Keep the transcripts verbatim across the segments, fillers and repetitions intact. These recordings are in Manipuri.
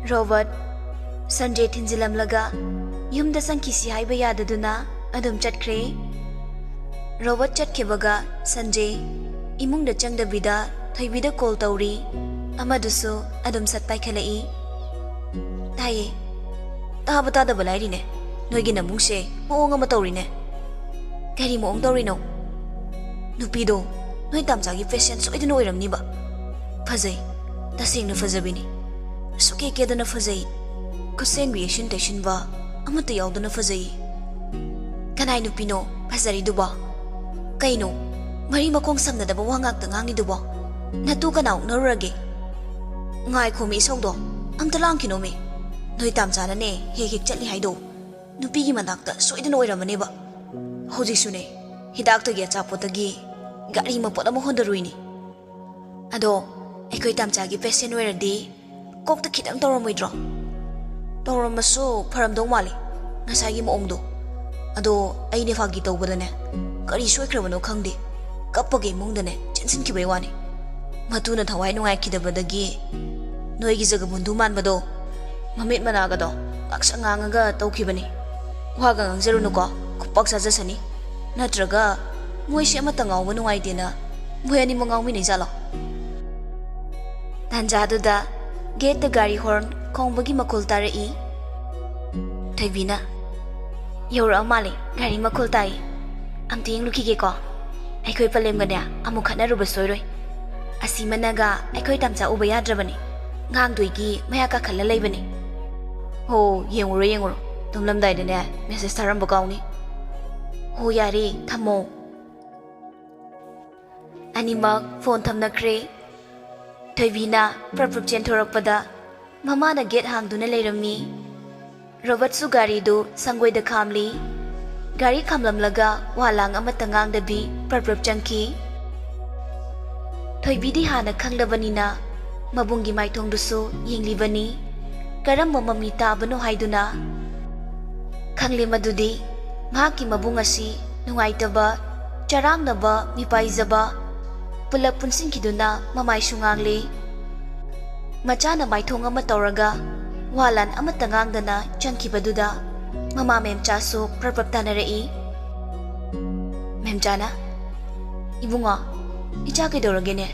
ꯔꯣꯕꯔꯠ, ꯁꯟꯖꯦ ꯊꯤꯟꯖꯤꯜꯂꯝꯂꯒ ꯌꯨꯝꯗ ꯆꯪꯈꯤꯁꯤ ꯍꯥꯏꯕ ꯌꯥꯗꯗꯨꯅ ꯑꯗꯨꯝ ꯆꯠꯈ꯭ꯔꯦ꯫ ꯔꯣꯕꯔꯠ ꯆꯠꯈꯤꯕꯒ ꯁꯟꯖꯦ ꯏꯃꯨꯡꯗ ꯆꯪꯗꯕꯤꯗ ꯊꯣꯏꯕꯤꯗ ꯀꯣꯜ ꯇꯧꯔꯤ꯫ ꯑꯃꯗꯨꯁꯨ ꯑꯗꯨꯝ ꯁꯠ ꯄꯥꯏꯈꯠꯂꯛꯏ꯫ "ꯇꯥꯏꯌꯦ꯫ ꯇꯥꯕ ꯇꯥꯗꯕ ꯂꯥꯏꯔꯤꯅꯦ꯫ ꯅꯣꯏꯒꯤ ꯅꯕꯨꯡꯁꯦ ꯃꯑꯣꯡ ꯑꯃ ꯇꯧꯔꯤꯅꯦ꯫" "ꯀꯔꯤ ꯃꯑꯣꯡ ꯇꯧꯔꯤꯅꯣ?" "ꯅꯨꯄꯤꯗꯣ ꯅꯣꯏ ꯇꯥꯝꯆꯥꯒꯤ ꯐꯦꯁꯟ ꯁꯣꯏꯗꯅ ꯑꯣꯏꯔꯝꯅꯤꯕ꯫ ꯐꯖꯩ, ꯇꯁꯦꯡꯅ ꯐꯖꯕꯤꯅꯤ꯫ ꯁꯨꯛꯀꯦ ꯀꯦꯗꯅ ꯐꯖꯩ꯫ ꯈꯨꯠꯁꯦꯝꯒꯤ ꯌꯩꯁꯤꯟ ꯇꯩꯁꯤꯟꯕ ꯑꯃꯠꯇ ꯌꯥꯎꯗꯅ ꯐꯖꯩ꯫" "ꯀꯅꯥꯏ ꯅꯨꯄꯤꯅꯣ ꯐꯖꯔꯤꯗꯨꯕꯣ? ꯀꯩꯅꯣ, ꯃꯔꯤ ꯃꯈꯣꯡ ꯁꯝꯅꯗꯕ ꯋꯥ ꯉꯥꯛꯇ ꯉꯥꯡꯉꯤꯗꯨꯕꯣ? ꯅꯇꯨ ꯀꯅꯥ ꯑꯣꯛꯅꯔꯨꯔꯒꯦ?" "ꯉꯥꯏꯈꯣꯃꯤ ꯏꯁꯧꯗꯣ, ꯑꯝꯇ ꯂꯥꯡꯈꯤꯅꯣꯃꯤ꯫ ꯅꯣꯏ ꯇꯥꯝꯆꯥꯅꯅꯦ ꯍꯦꯛ ꯍꯦꯛ ꯆꯠꯂꯤ ꯍꯥꯏꯗꯣ ꯅꯨꯄꯤꯒꯤ ꯃꯅꯥꯛꯇ ꯁꯣꯏꯗꯅ ꯑꯣꯏꯔꯝꯃꯅꯦꯕ꯫ ꯍꯧꯖꯤꯛꯁꯨꯅꯦ, ꯍꯤꯗꯥꯛꯇꯒꯤ ꯑꯆꯥꯄꯣꯠꯇꯒꯤ ꯒꯥꯔꯤ ꯃꯄꯣꯠ ꯑꯃ ꯍꯣꯟꯗꯔꯨꯏꯅꯤ꯫ ꯑꯗꯣ ꯑꯩꯈꯣꯏ ꯇꯥꯝꯆꯥꯒꯤ ꯄꯦꯁꯦꯟ ꯑꯣꯏꯔꯗꯤ ꯀꯣꯛꯇ ꯈꯤꯇꯪ ꯇꯧꯔꯝꯃꯣꯏꯗ꯭ꯔꯣ?" "ꯇꯧꯔꯝꯃꯁꯨ ꯐꯔꯝꯗꯧ ꯃꯥꯜꯂꯤ, ꯉꯁꯥꯏꯒꯤ ꯃꯑꯣꯡꯗꯣ꯫ ꯑꯗꯣ ꯑꯩꯅꯦ ꯐꯥꯒꯤ ꯇꯧꯕꯗꯅꯦ, ꯀꯔꯤ ꯁꯣꯏꯈ꯭ꯔꯕꯅꯣ ꯈꯪꯗꯦ, ꯀꯞꯄꯒ ꯏꯃꯨꯡꯗꯅꯦ ꯆꯦꯟꯁꯤꯟꯈꯤꯕꯩ ꯋꯥꯅꯤ꯫ ꯃꯇꯨꯅ ꯊꯋꯥꯏ ꯅꯨꯡꯉꯥꯏꯈꯤꯗꯕꯗꯒꯤ ꯅꯣꯏꯒꯤ ꯖꯒꯕꯣꯟꯙꯨ ꯃꯥꯟꯕꯗꯣ ꯃꯃꯤꯠ ꯃꯅꯥꯒꯗꯣ ꯉꯥꯛꯁꯪ ꯉꯥꯡꯉꯒ ꯇꯧꯈꯤꯕꯅꯤ꯫ ꯋꯥꯒ ꯉꯥꯡꯖꯔꯨꯅꯨꯀꯣ, ꯈꯨꯄꯥꯛ ꯆꯥꯖꯁꯅꯤ꯫ ꯅꯠꯇ꯭ꯔꯒ ꯃꯣꯏꯁꯦ ꯑꯃꯠꯇ ꯉꯥꯎꯕ ꯅꯨꯡꯉꯥꯏꯇꯦꯅ ꯃꯣꯏ ꯑꯅꯤꯃꯛ ꯉꯥꯎꯃꯤꯟꯅꯩ ꯖꯥꯠꯂꯣ?" ꯇꯥꯟꯖꯥꯗꯨꯗ ꯒꯦꯠꯇ ꯒꯥꯔꯤ ꯍꯣꯔꯟ ꯈꯣꯡꯕꯒꯤ ꯃꯈꯣꯜ ꯇꯥꯔꯛꯏ꯫ ꯊꯣꯏꯕꯤꯅ, "ꯌꯧꯔꯛꯑ ꯃꯥꯜꯂꯦ, ꯒꯥꯔꯤ ꯃꯈꯣꯜ ꯇꯥꯏ꯫ ꯑꯝꯇ ꯌꯦꯡꯂꯨꯈꯤꯒꯦꯀꯣ꯫ ꯑꯩꯈꯣꯏ ꯄꯂꯦꯝꯒꯅꯦ ꯑꯃꯨꯛ ꯈꯠꯅꯔꯨꯕ ꯁꯣꯏꯔꯣꯏ꯫ ꯑꯁꯤꯃꯅꯒ ꯑꯩꯈꯣꯏ ꯇꯥꯝꯆꯥ ꯎꯕ ꯌꯥꯗ꯭ꯔꯕꯅꯤ꯫ ꯉꯥꯡꯗꯣꯏꯒꯤ ꯃꯌꯥ ꯀꯥꯈꯠꯂ ꯂꯩꯕꯅꯤ꯫" "ꯍꯣ, ꯌꯦꯡꯉꯨꯔꯣ, ꯌꯦꯡꯉꯨꯔꯣ꯫ ꯇꯨꯝꯂꯝꯗꯥꯏꯗꯅꯦ ꯃꯦꯁꯦꯖ ꯊꯥꯔꯝꯕ ꯀꯥꯎꯅꯤ꯫ ꯍꯣ, ꯌꯥꯔꯦ, ꯊꯝꯃꯣ꯫" ꯑꯅꯤꯃꯛ ꯐꯣꯟ ꯊꯝꯅꯈ꯭ꯔꯦ꯫ ꯊꯣꯏꯕꯤꯅ ꯄ꯭ꯔꯞ ꯄ꯭ꯔꯞ ꯆꯦꯟꯊꯣꯔꯛꯄꯗ ꯃꯃꯥꯅ ꯒꯦꯠ ꯍꯥꯡꯗꯨꯅ ꯂꯩꯔꯝꯃꯤ꯫ ꯔꯣꯕꯔꯠꯁꯨ ꯒꯥꯔꯤꯗꯨ ꯁꯪꯒꯣꯏꯗ ꯈꯥꯝꯂꯤ꯫ ꯒꯥꯔꯤ ꯈꯥꯝꯂꯝꯂꯒ ꯋꯥ ꯂꯥꯡ ꯑꯃꯠꯇ ꯉꯥꯡꯗꯕꯤ ꯄ꯭ꯔꯞ ꯄ꯭ꯔꯞ ꯆꯪꯈꯤ꯫ ꯊꯣꯏꯕꯤꯗꯤ ꯍꯥꯟꯅ ꯈꯪꯂꯕꯅꯤꯅ ꯃꯕꯨꯡꯒꯤ ꯃꯥꯏꯊꯣꯡꯗꯨꯁꯨ ꯌꯦꯡꯂꯤꯕꯅꯤ, ꯀꯔꯝꯕ ꯃꯃꯤ ꯇꯥꯕꯅꯣ ꯍꯥꯏꯗꯨꯅ꯫ ꯈꯪꯂꯦ ꯃꯗꯨꯗꯤ ꯃꯍꯥꯛꯀꯤ ꯃꯕꯨꯡ ꯑꯁꯤ ꯅꯨꯡꯉꯥꯏꯇꯕ, ꯆꯔꯥꯡꯅꯕ, ꯃꯤꯄꯥꯏꯖꯕ ꯄꯨꯂꯞ ꯄꯨꯟꯁꯤꯟꯈꯤꯗꯨꯅ ꯃꯃꯥꯏꯁꯨ ꯉꯥꯡꯂꯤ꯫ ꯃꯆꯥꯅ ꯃꯥꯏꯊꯣꯡ ꯑꯃ ꯇꯧꯔꯒ ꯋꯥ ꯂꯥꯟ ꯑꯃꯠꯇ ꯉꯥꯡꯗꯅ ꯆꯪꯈꯤꯕꯗꯨꯗ ꯃꯃꯥ ꯃꯦꯝꯆꯥꯁꯨ ꯄ꯭ꯔꯞ ꯄ꯭ꯔꯞ ꯇꯥꯅꯔꯛꯏ꯫ ꯃꯦꯝꯆꯥꯅ, "ꯏꯕꯨꯡꯉꯣ, ꯏꯆꯥ ꯀꯩꯗꯧꯔꯒꯦꯅꯦ?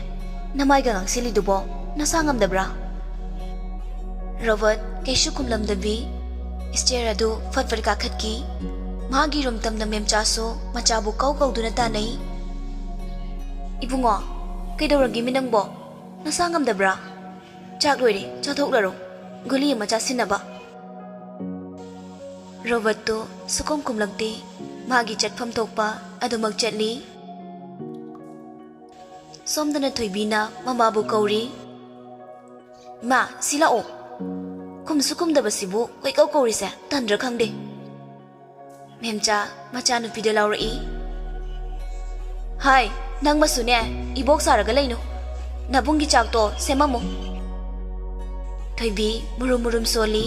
ꯅꯃꯥꯏꯒ ꯉꯥꯡꯁꯤꯜꯂꯤꯗꯨꯕꯣ ꯅꯁꯥ ꯉꯝꯗꯕ꯭ꯔꯥ?" ꯔꯣꯕꯔꯠ ꯀꯩꯁꯨ ꯈꯨꯝꯂꯝꯗꯕꯤ stair ꯑꯗꯨ ꯐꯠ ꯐꯠ ꯀꯥꯈꯠꯈꯤ꯫ ꯃꯥꯒꯤ ꯔꯨꯝ ꯇꯝꯅ ꯃꯦꯝꯆꯥꯁꯨ ꯃꯆꯥꯕꯨ ꯀꯧ ꯀꯧꯗꯨꯅ ꯇꯥꯟꯅꯩ꯫ "ꯏꯕꯨꯡꯉꯣ, ꯀꯩꯗꯧꯔꯒꯦꯃꯤ ꯅꯪꯕꯣ? ꯅꯁꯥ ꯉꯝꯗꯕ꯭ꯔꯥ? ꯆꯥꯛ ꯂꯣꯏꯔꯦ, ꯆꯥꯊꯣꯛꯂꯔꯣ꯫ ꯒꯨꯂꯤ ꯑꯃ ꯆꯥꯁꯤꯟꯅꯕ꯫" ꯔꯣꯕꯔꯠꯇꯨ ꯁꯨꯈꯨꯝ ꯈꯨꯝꯂꯛꯇꯦ꯫ ꯃꯥꯒꯤ ꯆꯠꯐꯝ ꯊꯣꯛꯄ ꯑꯗꯨꯃꯛ ꯆꯠꯂꯤ꯫ ꯁꯣꯝꯗꯅ ꯊꯣꯏꯕꯤꯅ ꯃꯃꯥꯕꯨ ꯀꯧꯔꯤ꯫ "ꯏꯃꯥ, ꯁꯤ ꯂꯥꯛꯑꯣ꯫ ꯈꯨꯝꯁꯨ ꯈꯨꯝꯗꯕꯁꯤꯕꯨ ꯀꯣꯏꯀꯧ ꯀꯧꯔꯤꯁꯦ ꯇꯟꯗ꯭ꯔꯥ ꯈꯪꯗꯦ꯫" ꯃꯦꯝꯆꯥ ꯃꯆꯥꯅꯨꯄꯤꯗ ꯂꯥꯎꯔꯛꯏ꯫ "ꯍꯥꯏ, ꯅꯪꯃꯁꯨꯅꯦ, ꯏꯕꯣꯛ ꯁꯥꯔꯒ ꯂꯩꯅꯨ꯫ ꯅꯕꯨꯡꯒꯤ ꯆꯥꯛꯇꯣ ꯁꯦꯝꯃꯝꯃꯨ꯫" ꯊꯣꯏꯕꯤ ꯃꯨꯔꯨꯝ ꯃꯨꯔꯨꯝ ꯁꯣꯜꯂꯤ꯫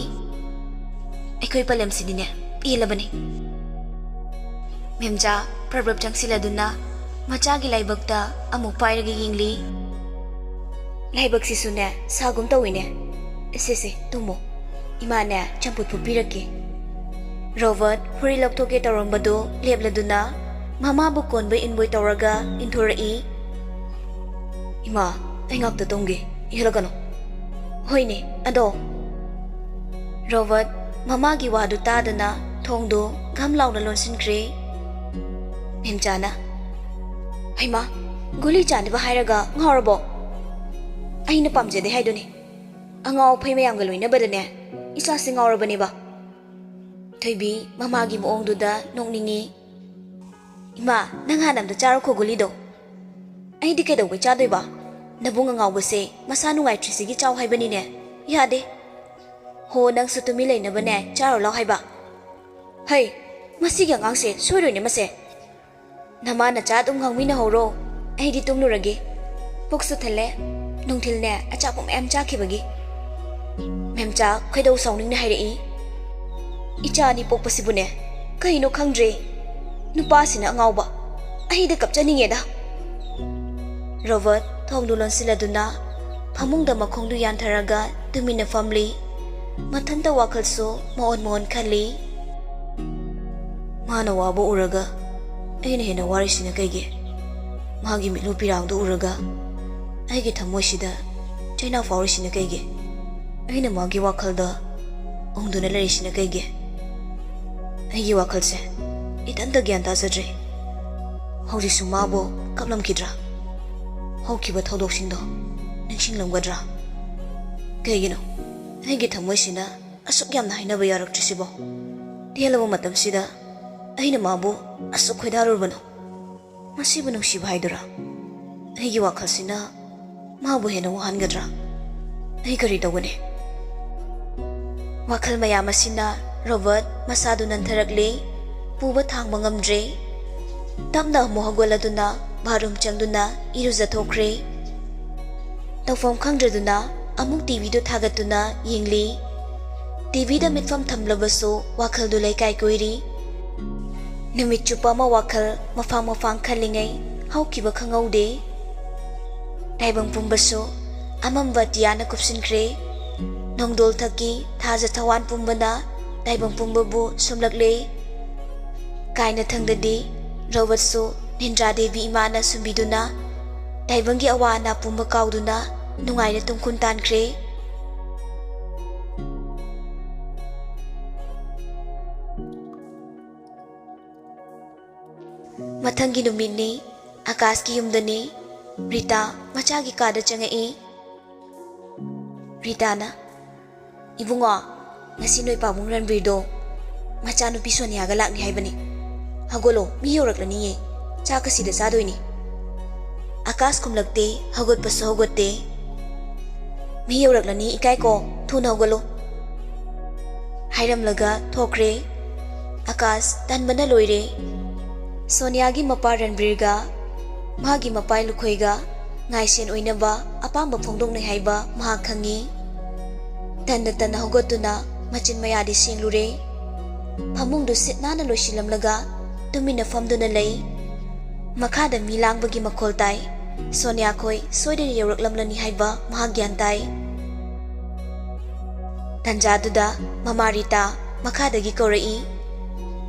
ꯑꯩꯈꯣꯏ ꯄꯂꯦꯝꯁꯤꯗꯤꯅꯦ, ꯄꯦꯜꯂꯕꯅꯤ꯫ ꯃꯦꯝꯆꯥ ꯄ꯭ꯔꯞ ꯄ꯭ꯔꯞ ꯆꯪꯁꯤꯜꯂꯗꯨꯅ ꯃꯆꯥꯒꯤ ꯂꯥꯏꯕꯛꯇ ꯑꯃꯨꯛ ꯄꯥꯏꯔꯒ ꯌꯦꯡꯂꯤ꯫ "ꯂꯥꯏꯕꯛꯁꯤꯁꯨꯅꯦ, ꯁꯥꯒꯨꯝ ꯇꯧꯏꯅꯦ꯫ ꯁꯦ, ꯁꯦ, ꯇꯨꯝꯃꯣ꯫ ꯏꯃꯥꯅꯦ, ꯆꯝꯐꯨꯠ ꯐꯨꯠꯄꯤꯔꯛꯀꯦ꯫" ꯔꯣꯕꯔꯠ ꯐꯨꯔꯤꯠ ꯂꯧꯊꯣꯛꯀꯦ ꯇꯧꯔꯝꯕꯗꯨ ꯂꯦꯞꯂꯗꯨꯅ ꯃꯃꯥꯕꯨ ꯀꯣꯟꯕꯣꯏ ꯏꯟꯕꯣꯏ ꯇꯧꯔꯒ ꯏꯟꯊꯣꯔꯛꯏ꯫ "ꯏꯃꯥ, ꯑꯩ ꯉꯥꯛꯇ ꯇꯨꯝꯒꯦ, ꯏꯜꯂꯛꯀꯅꯨ꯫" "ꯍꯣꯏꯅꯦ, ꯑꯗꯣ꯫" ꯔꯣꯕꯔꯠ ꯃꯃꯥꯒꯤ ꯋꯥꯗꯨ ꯇꯥꯗꯅ ꯊꯣꯡꯗꯨ ꯘꯝ ꯂꯥꯎꯅ ꯂꯣꯟꯁꯤꯟꯈ꯭ꯔꯦ꯫ ꯃꯦꯝꯆꯥꯅ, "ꯍꯩꯃꯥ, ꯒꯨꯂꯤ ꯆꯥꯅꯕ ꯍꯥꯏꯔꯒ ꯉꯥꯎꯔꯕꯣ? ꯑꯩꯅ ꯄꯥꯝꯖꯗꯦ ꯍꯥꯏꯗꯨꯅꯤ꯫ ꯑꯉꯥꯎ ꯑꯐꯩ ꯃꯌꯥꯝꯒ ꯂꯣꯏꯅꯕꯗꯅꯦ ꯏꯆꯥꯁꯤ ꯉꯥꯎꯔꯕꯅꯦꯕ꯫" ꯊꯣꯏꯕꯤ ꯃꯃꯥꯒꯤ ꯃꯑꯣꯡꯗꯨꯗ ꯅꯣꯛꯅꯤꯡꯉꯤ꯫ "ꯏꯃꯥ, ꯅꯪ ꯍꯥꯟꯅ ꯑꯝꯇ ꯆꯥꯔꯣꯈꯣ ꯒꯨꯂꯤꯗꯣ꯫" "ꯑꯩꯗꯤ ꯀꯩꯗꯧꯕꯩ ꯆꯥꯗꯣꯏꯕ? ꯅꯕꯨꯡ ꯑꯉꯥꯎꯕꯁꯦ ꯃꯁꯥ ꯅꯨꯡꯉꯥꯏꯇ꯭ꯔꯤꯁꯤꯒꯤ ꯆꯥꯎ ꯍꯥꯏꯕꯅꯤꯅꯦ꯫ ꯌꯥꯗꯦ꯫ ꯍꯣ, ꯅꯪꯁꯨ ꯇꯨꯃꯤꯟ ꯂꯩꯅꯕꯅꯦ ꯆꯥꯔꯣ ꯂꯥꯎ ꯍꯥꯏꯕ꯫ ꯍꯩ, ꯃꯁꯤꯒꯤ ꯑꯉꯥꯡꯁꯦ ꯁꯣꯏꯔꯣꯏꯅꯦ ꯃꯁꯦ꯫ ꯅꯃꯥ ꯅꯆꯥ ꯑꯗꯨꯝ ꯉꯥꯡꯃꯤꯟꯅꯍꯧꯔꯣ꯫ ꯑꯩꯗꯤ ꯇꯨꯝꯂꯨꯔꯒꯦ꯫ ꯄꯨꯛꯁꯨ ꯊꯜꯂꯦ꯫ ꯅꯨꯡꯊꯤꯜꯅꯦ ꯑꯆꯥꯄꯣꯠ ꯃꯌꯥꯝ ꯆꯥꯈꯤꯕꯒꯤ꯫" ꯃꯦꯝꯆꯥ ꯈꯣꯏꯗꯧ ꯁꯥꯎꯅꯤꯡꯅ ꯍꯥꯏꯔꯛꯏ꯫ "ꯏꯆꯥ ꯑꯅꯤ ꯄꯣꯛꯄꯁꯤꯕꯨꯅꯦ ꯀꯩꯅꯣ ꯈꯪꯗ꯭ꯔꯦ꯫ ꯅꯨꯄꯥꯁꯤꯅ ꯑꯉꯥꯎꯕ꯫ ꯑꯩꯗ ꯀꯞꯆꯅꯤꯡꯉꯦꯗ꯫" ꯔꯣꯕꯔꯠ ꯊꯣꯡꯗꯨ ꯂꯣꯟꯁꯤꯜꯂꯗꯨꯅ ꯐꯃꯨꯡꯗ ꯃꯈꯣꯡꯗꯨ ꯌꯥꯟꯊꯔꯒ ꯇꯨꯃꯤꯟꯅ ꯐꯝꯂꯤ꯫ ꯃꯊꯟꯇ ꯋꯥꯈꯜꯁꯨ ꯃꯑꯣꯟ ꯃꯑꯣꯟ ꯈꯜꯂꯤ꯫ ꯃꯥꯅ ꯋꯥꯕ ꯎꯔꯒ ꯑꯩꯅ ꯍꯦꯟꯅ ꯋꯥꯔꯤꯁꯤꯅ ꯀꯩꯒꯤ? ꯃꯥꯒꯤ ꯃꯤꯠꯂꯨ ꯄꯤꯔꯥꯡꯗꯨ ꯎꯔꯒ ꯑꯩꯒꯤ ꯊꯃꯣꯏꯁꯤꯗ ꯆꯩꯅꯥ ꯐꯥꯎꯔꯤꯁꯤꯅ ꯀꯩꯒꯤ? ꯑꯩꯅ ꯃꯥꯒꯤ ꯋꯥꯈꯜꯗ ꯎꯪꯗꯨꯅ ꯂꯩꯔꯤꯁꯤꯅ ꯀꯩꯒꯤ? ꯑꯩꯒꯤ ꯋꯥꯈꯜꯁꯦ ꯏꯊꯟꯇ ꯒ꯭ꯌꯥꯟ ꯇꯥꯖꯗ꯭ꯔꯦ꯫ ꯍꯧꯖꯤꯛꯁꯨ ꯃꯥꯕꯨ ꯀꯞꯂꯝꯈꯤꯗ꯭ꯔꯥ? ꯍꯧꯈꯤꯕ ꯊꯧꯗꯣꯛꯁꯤꯡꯗꯣ ꯅꯤꯡꯁꯤꯡꯂꯝꯒꯗ꯭ꯔꯥ? ꯀꯩꯒꯤꯅꯣ ꯑꯩꯒꯤ ꯊꯃꯣꯏꯁꯤꯅ ꯑꯁꯨꯛ ꯌꯥꯝꯅ ꯍꯥꯏꯅꯕ ꯌꯥꯔꯛꯇ꯭ꯔꯤꯁꯤꯕꯣ? ꯇꯦꯜꯂꯕ ꯃꯇꯝꯁꯤꯗ ꯑꯩꯅ ꯃꯥꯕꯨ ꯑꯁꯨꯛ ꯈꯣꯏꯗꯥꯔꯨꯔꯕꯅꯣ? ꯃꯁꯤꯕꯨ ꯅꯨꯡꯁꯤꯕ ꯍꯥꯏꯗꯨꯔꯥ? ꯑꯩꯒꯤ ꯋꯥꯈꯜꯁꯤꯅ ꯃꯥꯕꯨ ꯍꯦꯟꯅ ꯋꯥꯍꯟꯒꯗ꯭ꯔꯥ? ꯑꯩ ꯀꯔꯤ ꯇꯧꯒꯅꯤ? ꯋꯥꯈꯜ ꯃꯌꯥꯝ ꯑꯁꯤꯅ ꯔꯣꯕꯔꯠ ꯃꯁꯥꯗꯨ ꯅꯟꯊꯔꯛꯂꯦ꯫ ꯄꯨꯕ ꯊꯥꯡꯕ ꯉꯝꯗ꯭ꯔꯦ꯫ ꯇꯞꯅ ꯑꯃꯨꯛ ꯍꯧꯒꯠꯂꯗꯨꯅ ꯕꯥꯠꯔꯨꯝ ꯆꯪꯗꯨꯅ ꯏꯔꯨꯖꯊꯣꯛꯈ꯭ꯔꯦ꯫ ꯇꯧꯐꯝ ꯈꯪꯗ꯭ꯔꯗꯨꯅ ꯑꯃꯨꯛ ꯇꯤꯚꯤꯗꯨ ꯊꯥꯒꯠꯇꯨꯅ ꯌꯦꯡꯂꯤ꯫ ꯇꯤꯚꯤꯗ ꯃꯤꯠꯐꯝ ꯊꯝꯂꯕꯁꯨ ꯋꯥꯈꯜꯗꯨ ꯂꯩꯀꯥꯏ ꯀꯣꯏꯔꯤ꯫ ꯅꯨꯃꯤꯠ ꯆꯨꯞꯄ ꯑꯃ ꯋꯥꯈꯜ ꯃꯐꯥꯡ ꯃꯐꯥꯡ ꯈꯜꯂꯤꯉꯩ ꯍꯧꯈꯤꯕ ꯈꯪꯍꯧꯗꯦ꯫ ꯇꯥꯏꯕꯪ ꯄꯨꯝꯕꯁꯨ ꯑꯃꯝꯕ ꯑꯇꯤꯌꯥꯅ ꯀꯨꯞꯁꯤꯟꯈ꯭ꯔꯦ꯫ ꯅꯣꯡꯗꯣꯜ ꯊꯛꯀꯤ ꯊꯥꯖ ꯊꯋꯥꯟ ꯄꯨꯝꯕꯅ ꯇꯥꯏꯕꯪ ꯄꯨꯝꯕꯕꯨ ꯁꯨꯝꯂꯛꯂꯦ꯫ ꯀꯥꯏꯅ ꯊꯪꯗꯗꯤ ꯔꯣꯕꯔꯠꯁꯨ ꯅꯤꯟꯗ꯭ꯔꯥ ꯗꯦꯕꯤ ꯏꯃꯥꯅ ꯁꯨꯝꯕꯤꯗꯨꯅ ꯇꯥꯏꯕꯪꯒꯤ ꯑꯋꯥ ꯑꯅꯥ ꯄꯨꯝꯕ ꯀꯥꯎꯗꯨꯅ ꯅꯨꯡꯉꯥꯏꯅ ꯇꯨꯝꯈꯨꯟ ꯇꯥꯟꯈ꯭ꯔꯦ꯫ ꯃꯊꯪꯒꯤ ꯅꯨꯃꯤꯠꯅꯤ꯫ ꯑꯀꯥꯁꯀꯤ ꯌꯨꯝꯗꯅꯤ꯫ ꯔꯤꯇꯥ ꯃꯆꯥꯒꯤ ꯀꯥꯗ ꯆꯪꯉꯛꯏ꯫ ꯔꯤꯇꯥꯅ, "ꯏꯕꯨꯡꯉꯣ, ꯉꯁꯤ ꯅꯣꯏ ꯄꯥꯕꯨꯡ ꯔꯟꯕꯤꯔꯗꯣ ꯃꯆꯥꯅꯨꯄꯤ ꯁꯣꯅꯤꯌꯥꯒ ꯂꯥꯛꯅꯤ ꯍꯥꯏꯕꯅꯤ꯫ ꯍꯧꯒꯠꯂꯣ, ꯃꯤ ꯌꯧꯔꯛꯂꯅꯤꯌꯦ꯫ ꯆꯥꯛꯀ ꯁꯤꯗ ꯆꯥꯗꯣꯏꯅꯤ꯫" ꯑꯀꯥꯁ ꯈꯨꯝꯂꯛꯇꯦ, ꯍꯧꯒꯠꯄꯁꯨ ꯍꯧꯒꯠꯇꯦ꯫ "ꯃꯤ ꯌꯧꯔꯛꯂꯅꯤ, ꯏꯀꯥꯏꯀꯣ, ꯊꯨꯅ ꯍꯧꯒꯠꯂꯣ꯫" ꯍꯥꯏꯔꯝꯂꯒ ꯊꯣꯛꯈ꯭ꯔꯦ꯫ ꯑꯀꯥꯁ ꯇꯟꯕꯅ ꯂꯣꯏꯔꯦ꯫ ꯁꯣꯅꯤꯌꯥꯒꯤ ꯃꯄꯥ ꯔꯟꯕꯤꯔꯒ ꯃꯥꯒꯤ ꯃꯄꯥꯏ ꯂꯨꯈꯣꯏꯒ ꯉꯥꯏꯁꯦꯟ ꯑꯣꯏꯅꯕ ꯑꯄꯥꯝꯕ ꯐꯣꯡꯗꯣꯛꯅꯩ ꯍꯥꯏꯕ ꯃꯍꯥꯛ ꯈꯪꯉꯤ꯫ ꯇꯟꯅ ꯇꯟꯅ ꯍꯧꯒꯠꯇꯨꯅ ꯃꯆꯤꯟ ꯃꯌꯥꯗꯤ ꯁꯦꯡꯂꯨꯔꯦ꯫ ꯐꯃꯨꯡꯗꯨ ꯁꯤꯠ ꯅꯥꯟꯅ ꯂꯣꯏꯁꯤꯜꯂꯝꯂꯒ ꯇꯨꯃꯤꯟꯅ ꯐꯝꯗꯨꯅ ꯂꯩ꯫ ꯃꯈꯥꯗ ꯃꯤ ꯂꯥꯡꯕꯒꯤ ꯃꯈꯣꯜ ꯇꯥꯏ꯫ ꯁꯣꯅꯤꯌꯥ ꯈꯣꯏ ꯁꯣꯏꯗꯅ ꯌꯧꯔꯛꯂꯝꯂꯅꯤ ꯍꯥꯏꯕ ꯃꯍꯥꯛ ꯒ꯭ꯌꯥꯟ ꯇꯥꯏ꯫ ꯇꯟꯖꯥꯗꯨꯗ ꯃꯃꯥ ꯔꯤꯇꯥ ꯃꯈꯥꯗꯒꯤ ꯀꯧꯔꯛꯏ,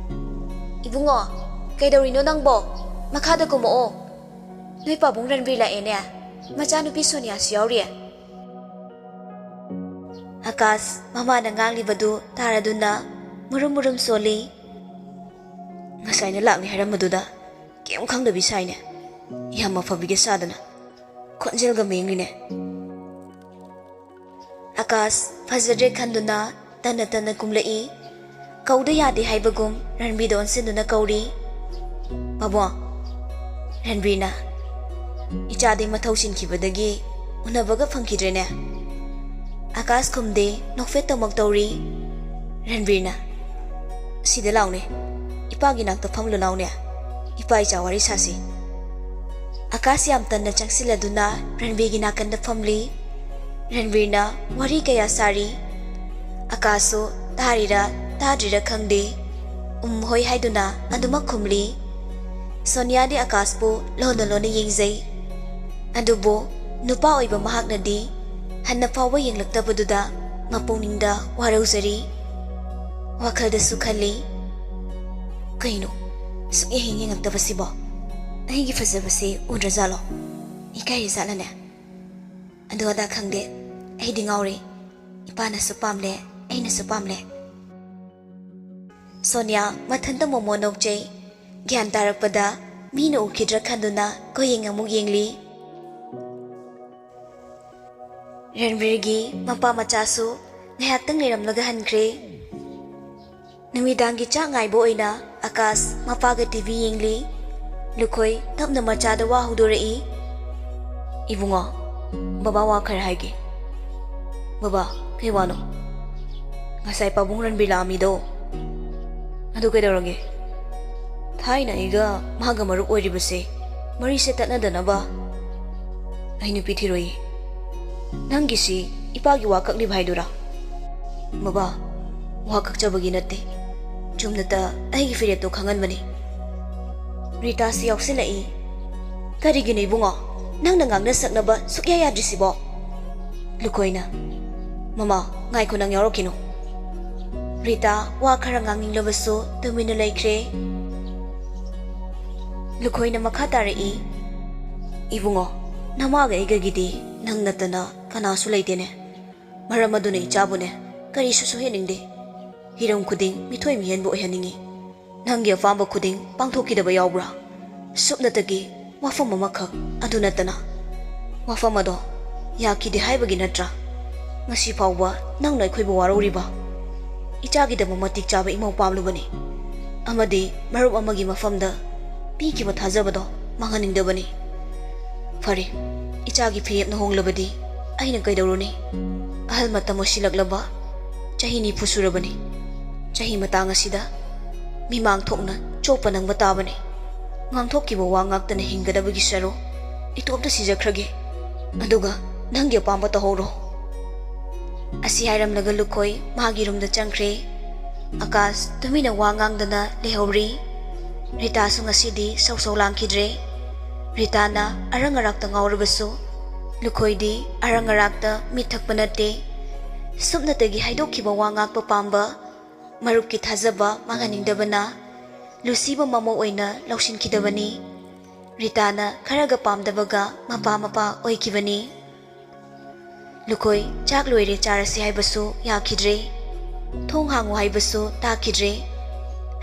"ꯏꯕꯨꯡꯉꯣ, ꯀꯩꯗꯧꯔꯤꯅꯣ ꯅꯪꯕꯣ? ꯃꯈꯥꯗ ꯀꯨꯝꯃꯛꯑꯣ꯫ ꯅꯣꯏ ꯄꯥꯕꯨꯡ ꯔꯟꯕꯤꯔ ꯂꯥꯛꯑꯦꯅꯦ꯫ ꯃꯆꯥꯅꯨꯄꯤ ꯁꯣꯅꯤꯌꯥꯁꯨ ꯌꯥꯎꯔꯤꯌꯦ꯫" ꯑꯀꯥꯁ ꯃꯃꯥꯅ ꯉꯥꯡꯂꯤꯕꯗꯨ ꯇꯥꯔꯗꯨꯅ ꯃꯨꯔꯨꯝ ꯃꯨꯔꯨꯝ ꯁꯣꯜꯂꯤ꯫ "ꯉꯁꯥꯏꯅ ꯂꯥꯛꯅꯤ ꯍꯥꯏꯔꯝꯕꯗꯨꯗ ꯀꯩꯝ ꯈꯪꯗꯕꯤ ꯁꯥꯏꯅꯦ꯫ ꯌꯥꯝ ꯑꯐꯕꯤꯒ ꯁꯥꯗꯅ ꯈꯣꯟꯖꯦꯜꯒ ꯃꯦꯡꯂꯤꯅꯦ꯫" ꯑꯀꯥꯁ ꯐꯖꯗ꯭ꯔꯦ ꯈꯟꯗꯨꯅ ꯇꯟꯅ ꯇꯟꯅ ꯀꯨꯝꯂꯛꯏ꯫ ꯀꯧꯗ ꯌꯥꯗꯦ ꯍꯥꯏꯕꯒꯨꯝ ꯔꯟꯕꯤꯔꯗ ꯑꯣꯟꯁꯤꯟꯗꯨꯅ ꯀꯧꯔꯤ, "ꯄꯥꯕꯨꯡ꯫" ꯔꯟꯕꯤꯔꯅ, "ꯏꯆꯥꯗꯤ ꯃꯊꯧ ꯆꯤꯟꯈꯤꯕꯗꯒꯤ ꯎꯅꯕꯒ ꯐꯪꯈꯤꯗ꯭ꯔꯦꯅꯦ꯫" ꯑꯀꯥꯁ ꯈꯨꯝꯗꯦ, ꯅꯣꯛꯐꯦꯠ ꯇꯧꯃꯛ ꯇꯧꯔꯤ꯫ ꯔꯟꯕꯤꯔꯅ, "ꯁꯤꯗ ꯂꯥꯎꯅꯦ, ꯏꯄꯥꯒꯤ ꯅꯥꯛꯇ ꯐꯝꯂꯨ ꯂꯥꯎꯅꯦ, ꯏꯄꯥ ꯏꯆꯥ ꯋꯥꯔꯤ ꯁꯥꯁꯤ꯫" ꯑꯀꯥꯁ ꯌꯥꯝ ꯇꯟꯅ ꯆꯪꯁꯤꯜꯂꯗꯨꯅ ꯔꯟꯕꯤꯔꯒꯤ ꯅꯥꯀꯟꯗ ꯐꯝꯂꯤ꯫ ꯔꯟꯕꯤꯔꯅ ꯋꯥꯔꯤ ꯀꯌꯥ ꯁꯥꯔꯤ꯫ ꯑꯀꯥꯁꯁꯨ ꯇꯥꯔꯤꯔꯥ ꯇꯥꯗ꯭ꯔꯤꯔꯥ ꯈꯪꯗꯦ, ꯎꯝ ꯍꯣꯏ ꯍꯥꯏꯗꯨꯅ ꯑꯗꯨꯃꯛ ꯈꯨꯝꯂꯤ꯫ ꯁꯣꯅꯤꯌꯥꯗꯤ ꯑꯀꯥꯁꯄꯨ ꯂꯣꯟꯅ ꯂꯣꯟꯅ ꯌꯦꯡꯖꯩ꯫ ꯑꯗꯨꯕꯨ ꯅꯨꯄꯥ ꯑꯣꯏꯕ ꯃꯍꯥꯛꯅꯗꯤ ꯍꯟꯅ ꯐꯥꯎꯕ ꯌꯦꯡꯂꯛꯇꯕꯗꯨꯗ ꯃꯄꯨꯛꯅꯤꯡꯗ ꯋꯥꯔꯧꯖꯔꯤ꯫ ꯋꯥꯈꯜꯗꯁꯨ ꯈꯜꯂꯤ, "ꯀꯩꯅꯣ ꯁꯨꯛꯌꯦꯡ ꯍꯦꯛ ꯌꯦꯡꯉꯛꯇꯕꯁꯤꯕꯣ? ꯑꯩꯒꯤ ꯐꯖꯕꯁꯦ ꯎꯗ꯭ꯔꯖꯥꯠꯂꯣ? ꯏꯀꯥꯏꯔꯤꯖꯥꯠꯂꯅꯦ? ꯑꯗꯨ ꯑꯗꯥ ꯈꯪꯗꯦ, ꯑꯩꯗꯤ ꯉꯥꯎꯔꯦ꯫ ꯏꯄꯥꯅꯁꯨ ꯄꯥꯝꯂꯦ, ꯑꯩꯅꯁꯨ ꯄꯥꯝꯂꯦ꯫" ꯁꯣꯅꯤꯌꯥ ꯃꯊꯟꯇ ꯃꯣꯃꯣ ꯅꯣꯛꯆꯩ꯫ ꯒ꯭ꯌꯥꯟ ꯇꯥꯔꯛꯄꯗ ꯃꯤꯅ ꯎꯈꯤꯗ꯭ꯔꯥ ꯈꯟꯗꯨꯅ ꯀꯣꯏꯌꯦꯡ ꯑꯃꯨꯛ ꯌꯦꯡꯂꯤ꯫ ꯔꯟꯕꯤꯔꯒꯤ ꯃꯄꯥ ꯃꯆꯥꯁꯨ ꯉꯥꯏꯍꯥꯛꯇꯪ ꯂꯩꯔꯝꯂꯒ ꯍꯟꯈ꯭ꯔꯦ꯫ ꯅꯨꯃꯤꯗꯥꯡꯒꯤ ꯆꯥꯛ ꯉꯥꯏꯕ ꯑꯣꯏꯅ ꯑꯀꯥꯁ ꯃꯄꯥꯒ ꯇꯤ ꯚꯤ ꯌꯦꯡꯂꯤ꯫ ꯂꯨꯈꯣꯏ ꯇꯞꯅ ꯃꯆꯥꯗ ꯋꯥ ꯍꯧꯗꯣꯔꯛꯏ꯫ "ꯏꯕꯨꯡꯉꯣ, ꯕꯕꯥ ꯋꯥ ꯈꯔ ꯍꯥꯏꯒꯦ꯫" "ꯕꯕꯥ, ꯀꯩ ꯋꯥꯅꯣ?" "ꯉꯁꯥꯏ ꯄꯥꯕꯨꯡ ꯔꯟꯕꯤꯔ ꯂꯥꯛꯑꯝꯃꯤꯗꯣ, ꯑꯗꯨ ꯀꯩꯗꯧꯔꯒꯦ? ꯊꯥꯏꯅ ꯑꯩꯒ ꯃꯥꯒ ꯃꯔꯨꯞ ꯑꯣꯏꯔꯤꯕꯁꯦ ꯃꯔꯤꯁꯦ ꯇꯠꯅꯗꯅꯕ ꯑꯩ ꯅꯨꯄꯤ ꯊꯤꯔꯣꯏꯌꯦ꯫" "ꯅꯪꯒꯤꯁꯤ ꯏꯄꯥꯒꯤ ꯋꯥ ꯀꯛꯂꯤꯕ ꯍꯥꯏꯗꯨꯔꯥ?" "ꯕꯕꯥ, ꯋꯥ ꯀꯛꯆꯕꯒꯤ ꯅꯠꯇꯦ, ꯆꯨꯝꯅꯇ ꯑꯩꯒꯤ ꯐꯤꯔꯦꯞꯇꯣ ꯈꯪꯍꯟꯕꯅꯤ꯫" ꯔꯤꯇꯥꯁꯨ ꯌꯥꯎꯁꯤꯜꯂꯛꯏ꯫ "ꯀꯔꯤꯒꯤꯅꯣ ꯏꯕꯨꯡꯉꯣ? ꯅꯪꯅ ꯉꯥꯡꯅ ꯁꯛꯅꯕ ꯁꯨꯛꯌꯥ ꯌꯥꯗ꯭ꯔꯤꯁꯤꯕꯣ?" ꯂꯨꯈꯣꯏꯅ, "ꯃꯃꯥ, ꯉꯥꯏꯈꯣ, ꯅꯪ ꯌꯥꯎꯔꯛꯈꯤꯅꯨ꯫" ꯔꯤꯇꯥ ꯋꯥ ꯈꯔ ꯉꯥꯡꯅꯤꯡꯂꯕꯁꯨ ꯇꯨꯃꯤꯟꯅ ꯂꯩꯈ꯭ꯔꯦ꯫ ꯂꯨꯈꯣꯏꯅ ꯃꯈꯥ ꯇꯥꯔꯛꯏ, "ꯏꯕꯨꯡꯉꯣ, ꯅꯃꯥꯒ ꯑꯩꯒꯒꯤꯗꯤ ꯅꯪ ꯅꯠꯇꯅ ꯀꯅꯥꯁꯨ ꯂꯩꯇꯦꯅꯦ꯫ ꯃꯔꯝ ꯑꯗꯨꯅ ꯏꯆꯥꯕꯨꯅꯦ ꯀꯔꯤꯁꯨ ꯁꯣꯏꯍꯟꯅꯤꯡꯗꯦ꯫ ꯍꯤꯔꯝ ꯈꯨꯗꯤꯡ ꯃꯤꯊꯣꯏ ꯃꯤꯍꯦꯟꯕ ꯑꯣꯏꯍꯟꯅꯤꯡꯉꯤ꯫ ꯅꯪꯒꯤ ꯑꯄꯥꯝꯕ ꯈꯨꯗꯤꯡ ꯄꯥꯡꯊꯣꯛꯈꯤꯗꯕ ꯌꯥꯎꯕ꯭ꯔꯥ? ꯁꯨꯞꯅꯇꯒꯤ ꯋꯥꯐꯝ ꯑꯃꯈꯛ, ꯑꯗꯨ ꯅꯠꯇꯅ꯫ ꯋꯥꯐꯝ ꯑꯗꯣ ꯌꯥꯈꯤꯗꯦ ꯍꯥꯏꯕꯒꯤ ꯅꯠꯇ꯭ꯔꯥ ꯉꯁꯤ ꯐꯥꯎꯕ ꯅꯪꯅ ꯑꯩꯈꯣꯏꯕꯨ ꯋꯥꯔꯧꯔꯤꯕ? ꯏꯆꯥꯒꯤꯗꯃꯛ ꯃꯇꯤꯛ ꯆꯥꯕ ꯏꯃꯧ ꯄꯥꯝꯂꯨꯕꯅꯤ, ꯑꯃꯗꯤ ꯃꯔꯨꯞ ꯑꯃꯒꯤ ꯃꯐꯝꯗ ꯄꯤꯈꯤꯕ ꯊꯥꯖꯕꯗꯣ ꯃꯥꯡꯍꯟꯅꯤꯡꯗꯕꯅꯤ꯫ ꯐꯔꯦ, ꯏꯆꯥꯒꯤ ꯐꯤꯔꯦꯞꯅ ꯍꯣꯡꯂꯕꯗꯤ ꯑꯩꯅ ꯀꯩꯗꯧꯔꯨꯅꯤ? ꯑꯍꯜ ꯃꯇꯝ ꯑꯣꯏꯁꯤꯜꯂꯛꯂꯕ ꯆꯍꯤ ꯅꯤꯐꯨ ꯁꯨꯔꯕꯅꯤ꯫ ꯆꯍꯤ ꯃꯇꯥꯡ ꯑꯁꯤꯗ ꯃꯤꯃꯥꯡ ꯊꯣꯛꯅ ꯆꯣꯞꯄ ꯅꯪꯕ ꯇꯥꯕꯅꯤ꯫ ꯉꯥꯡꯊꯣꯛꯈꯤꯕ ꯋꯥ ꯉꯥꯛꯇꯅ ꯍꯤꯡꯒꯗꯕꯒꯤ ꯁꯔꯨꯛ ꯏꯇꯣꯝꯇ ꯁꯤꯖꯈ꯭ꯔꯒꯦ꯫ ꯑꯗꯨꯒ ꯅꯪꯒꯤ ꯑꯄꯥꯝꯕ ꯇꯧꯍꯧꯔꯣ꯫" ꯑꯁꯤ ꯍꯥꯏꯔꯝꯂꯒ ꯂꯨꯈꯣꯏ ꯃꯥꯒꯤ ꯔꯨꯝꯗ ꯆꯪꯈ꯭ꯔꯦ꯫ ꯑꯀꯥꯁ ꯇꯨꯃꯤꯟꯅ ꯋꯥ ꯉꯥꯡꯗꯅ ꯂꯩꯍꯧꯔꯤ꯫ ꯔꯤꯇꯥꯁꯨ ꯉꯁꯤꯗꯤ ꯁꯧ ꯁꯧ ꯂꯥꯡꯈꯤꯗ꯭ꯔꯦ꯫ ꯔꯤꯇꯥꯅ ꯑꯔꯪ ꯑꯔꯥꯛꯇ ꯉꯥꯎꯔꯕꯁꯨ ꯂꯨꯈꯣꯏꯗꯤ ꯑꯔꯪ ꯑꯔꯥꯛꯇ ꯃꯤꯠ ꯊꯛꯄ ꯅꯠꯇꯦ꯫ ꯁꯨꯞꯅꯇꯒꯤ ꯍꯥꯏꯗꯣꯛꯈꯤꯕ ꯋꯥ ꯉꯥꯛꯄ ꯄꯥꯝꯕ, ꯃꯔꯨꯞꯀꯤ ꯊꯥꯖꯕ ꯃꯥꯡꯍꯟꯅꯤꯡꯗꯕꯅ ꯂꯨꯁꯤꯕ ꯃꯃꯧ ꯑꯣꯏꯅ ꯂꯧꯁꯤꯟꯈꯤꯗꯕꯅꯤ꯫ ꯔꯤꯇꯥꯅ ꯈꯔꯒ ꯄꯥꯝꯗꯕꯒ ꯃꯄꯥ ꯃꯄꯥ ꯑꯣꯏꯈꯤꯕꯅꯤ꯫ ꯂꯨꯈꯣꯏ ꯆꯥꯛ ꯂꯣꯏꯔꯦ ꯆꯥꯔꯁꯤ ꯍꯥꯏꯕꯁꯨ ꯌꯥꯈꯤꯗ꯭ꯔꯦ꯫ ꯊꯣꯡ ꯍꯥꯡꯉꯨ ꯍꯥꯏꯕꯁꯨ ꯇꯥꯈꯤꯗ꯭ꯔꯦ꯫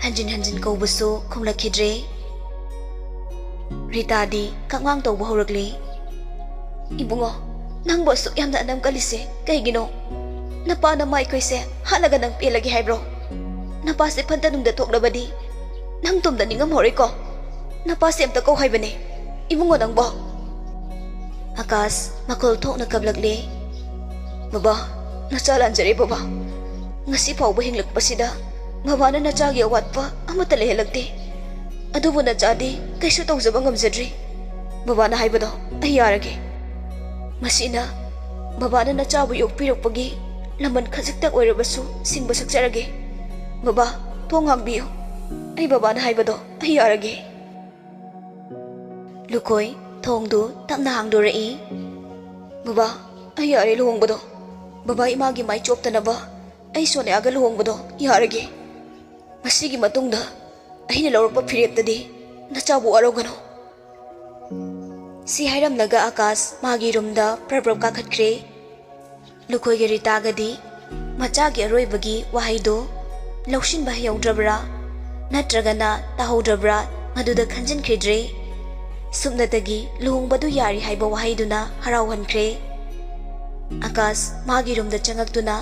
ꯍꯟꯖꯤꯟ ꯍꯟꯖꯤꯟ ꯀꯧꯕꯁꯨ ꯈꯨꯝꯂꯛꯈꯤꯗ꯭ꯔꯦ꯫ ꯔꯤꯇꯥꯗꯤ ꯀꯛꯃꯥꯡ ꯇꯧꯕ ꯍꯧꯔꯛꯂꯦ꯫ "ꯏꯕꯨꯡꯉꯣ, ꯅꯪꯕꯨ ꯑꯁꯨꯛ ꯌꯥꯝꯅ ꯑꯅꯝ ꯀꯜꯂꯤꯁꯦ ꯀꯩꯒꯤꯅꯣ? ꯅꯄꯥ ꯅꯃꯥ ꯑꯩꯈꯣꯏꯁꯦ ꯍꯥꯠꯂꯒ ꯅꯪ ꯄꯦꯜꯂꯒꯦ ꯍꯥꯏꯕ꯭ꯔꯣ? ꯅꯄꯥꯁꯦ ꯐꯠꯇ ꯅꯨꯡꯗ ꯊꯣꯛꯂꯕꯗꯤ ꯅꯪ ꯇꯨꯡꯗ ꯅꯤꯡꯉꯝꯍꯧꯔꯣꯏꯀꯣ꯫ ꯅꯄꯥꯁꯦ ꯑꯝꯇ ꯀꯧ ꯍꯥꯏꯕꯅꯦ, ꯏꯕꯨꯡꯉꯣ ꯅꯪꯕꯣ꯫" ꯑꯀꯥꯁ ꯃꯈꯣꯜ ꯊꯣꯛꯅ ꯀꯞꯂꯛꯂꯦ꯫ "ꯕꯕꯥ, ꯅꯆꯥ ꯂꯥꯟꯖꯔꯦ ꯕꯕꯥ꯫ ꯉꯁꯤ ꯐꯥꯎꯕ ꯍꯤꯡꯂꯛꯄꯁꯤꯗ ꯕꯕꯥꯅ ꯅꯆꯥꯒꯤ ꯑꯋꯥꯠꯄ ꯑꯃꯠꯇ ꯂꯩꯍꯜꯂꯛꯇꯦ꯫ ꯑꯗꯨꯕꯨ ꯅꯆꯥꯗꯤ ꯀꯩꯁꯨ ꯇꯧꯖꯕ ꯉꯝꯖꯗ꯭ꯔꯤ꯫ ꯕꯕꯥꯅ ꯍꯥꯏꯕꯗꯣ ꯑꯩ ꯌꯥꯔꯒꯦ꯫ ꯃꯁꯤꯅ ꯕꯕꯥꯅ ꯅꯆꯥꯕꯨ ꯌꯣꯛꯄꯤꯔꯛꯄꯒꯤ ꯂꯃꯟ ꯈꯖꯤꯛꯇ ꯑꯣꯏꯔꯕꯁꯨ ꯁꯤꯡꯕ ꯁꯛꯆꯔꯒꯦ꯫ ꯕꯕꯥ, ꯊꯣꯡ ꯍꯥꯡꯕꯤꯌꯨ꯫ ꯑꯩ ꯕꯕꯥꯅ ꯍꯥꯏꯕꯗꯣ ꯑꯩ ꯌꯥꯔꯒꯦ꯫" ꯂꯨꯈꯣꯏ ꯊꯣꯡꯗꯨ ꯇꯞꯅ ꯍꯥꯡꯗꯣꯔꯛꯏ꯫ "ꯕꯕꯥ, ꯑꯩ ꯌꯥꯔꯦ ꯂꯨꯍꯣꯡꯕꯗꯣ꯫ ꯕꯕꯥ ꯏꯃꯥꯒꯤ ꯃꯥꯏ ꯆꯣꯞꯇꯅꯕ ꯑꯩ ꯁꯣꯅꯤꯌꯥꯒ ꯂꯨꯍꯣꯡꯕꯗꯣ ꯌꯥꯔꯒꯦ꯫ ꯃꯁꯤꯒꯤ ꯃꯇꯨꯡꯗ ꯑꯩꯅ ꯂꯧꯔꯛꯄ ꯐꯤꯔꯦꯞꯇꯗꯤ ꯅꯆꯥꯕꯨ ꯋꯥꯔꯧꯒꯅꯨ꯫" ꯁꯤ ꯍꯥꯏꯔꯝꯂꯒ ꯑꯀꯥꯁ ꯃꯥꯒꯤ ꯔꯨꯝꯗ ꯄ꯭ꯔꯞ ꯄ꯭ꯔꯞ ꯀꯥꯈꯠꯈ꯭ꯔꯦ꯫ ꯂꯨꯈꯣꯏꯒꯤ ꯔꯤꯇꯥꯒꯗꯤ ꯃꯆꯥꯒꯤ ꯑꯔꯣꯏꯕꯒꯤ ꯋꯥꯍꯩꯗꯣ ꯂꯧꯁꯤꯟꯕ ꯍꯩꯍꯧꯗ꯭ꯔꯕ꯭ꯔꯥ ꯅꯠꯇ꯭ꯔꯒꯅ ꯇꯥꯍꯧꯗ꯭ꯔꯕ꯭ꯔꯥ ꯃꯗꯨꯗ ꯈꯟꯖꯤꯟꯈꯤꯗ꯭ꯔꯦ꯫ ꯁꯨꯞꯅꯇꯒꯤ ꯂꯨꯍꯣꯡꯕꯗꯨ ꯌꯥꯔꯤ ꯍꯥꯏꯕ ꯋꯥꯍꯩꯗꯨꯅ ꯍꯔꯥꯎꯍꯟꯈ꯭ꯔꯦ꯫ ꯑꯀꯥꯁ ꯃꯥꯒꯤ ꯔꯨꯝꯗ ꯆꯪꯉꯛꯇꯨꯅ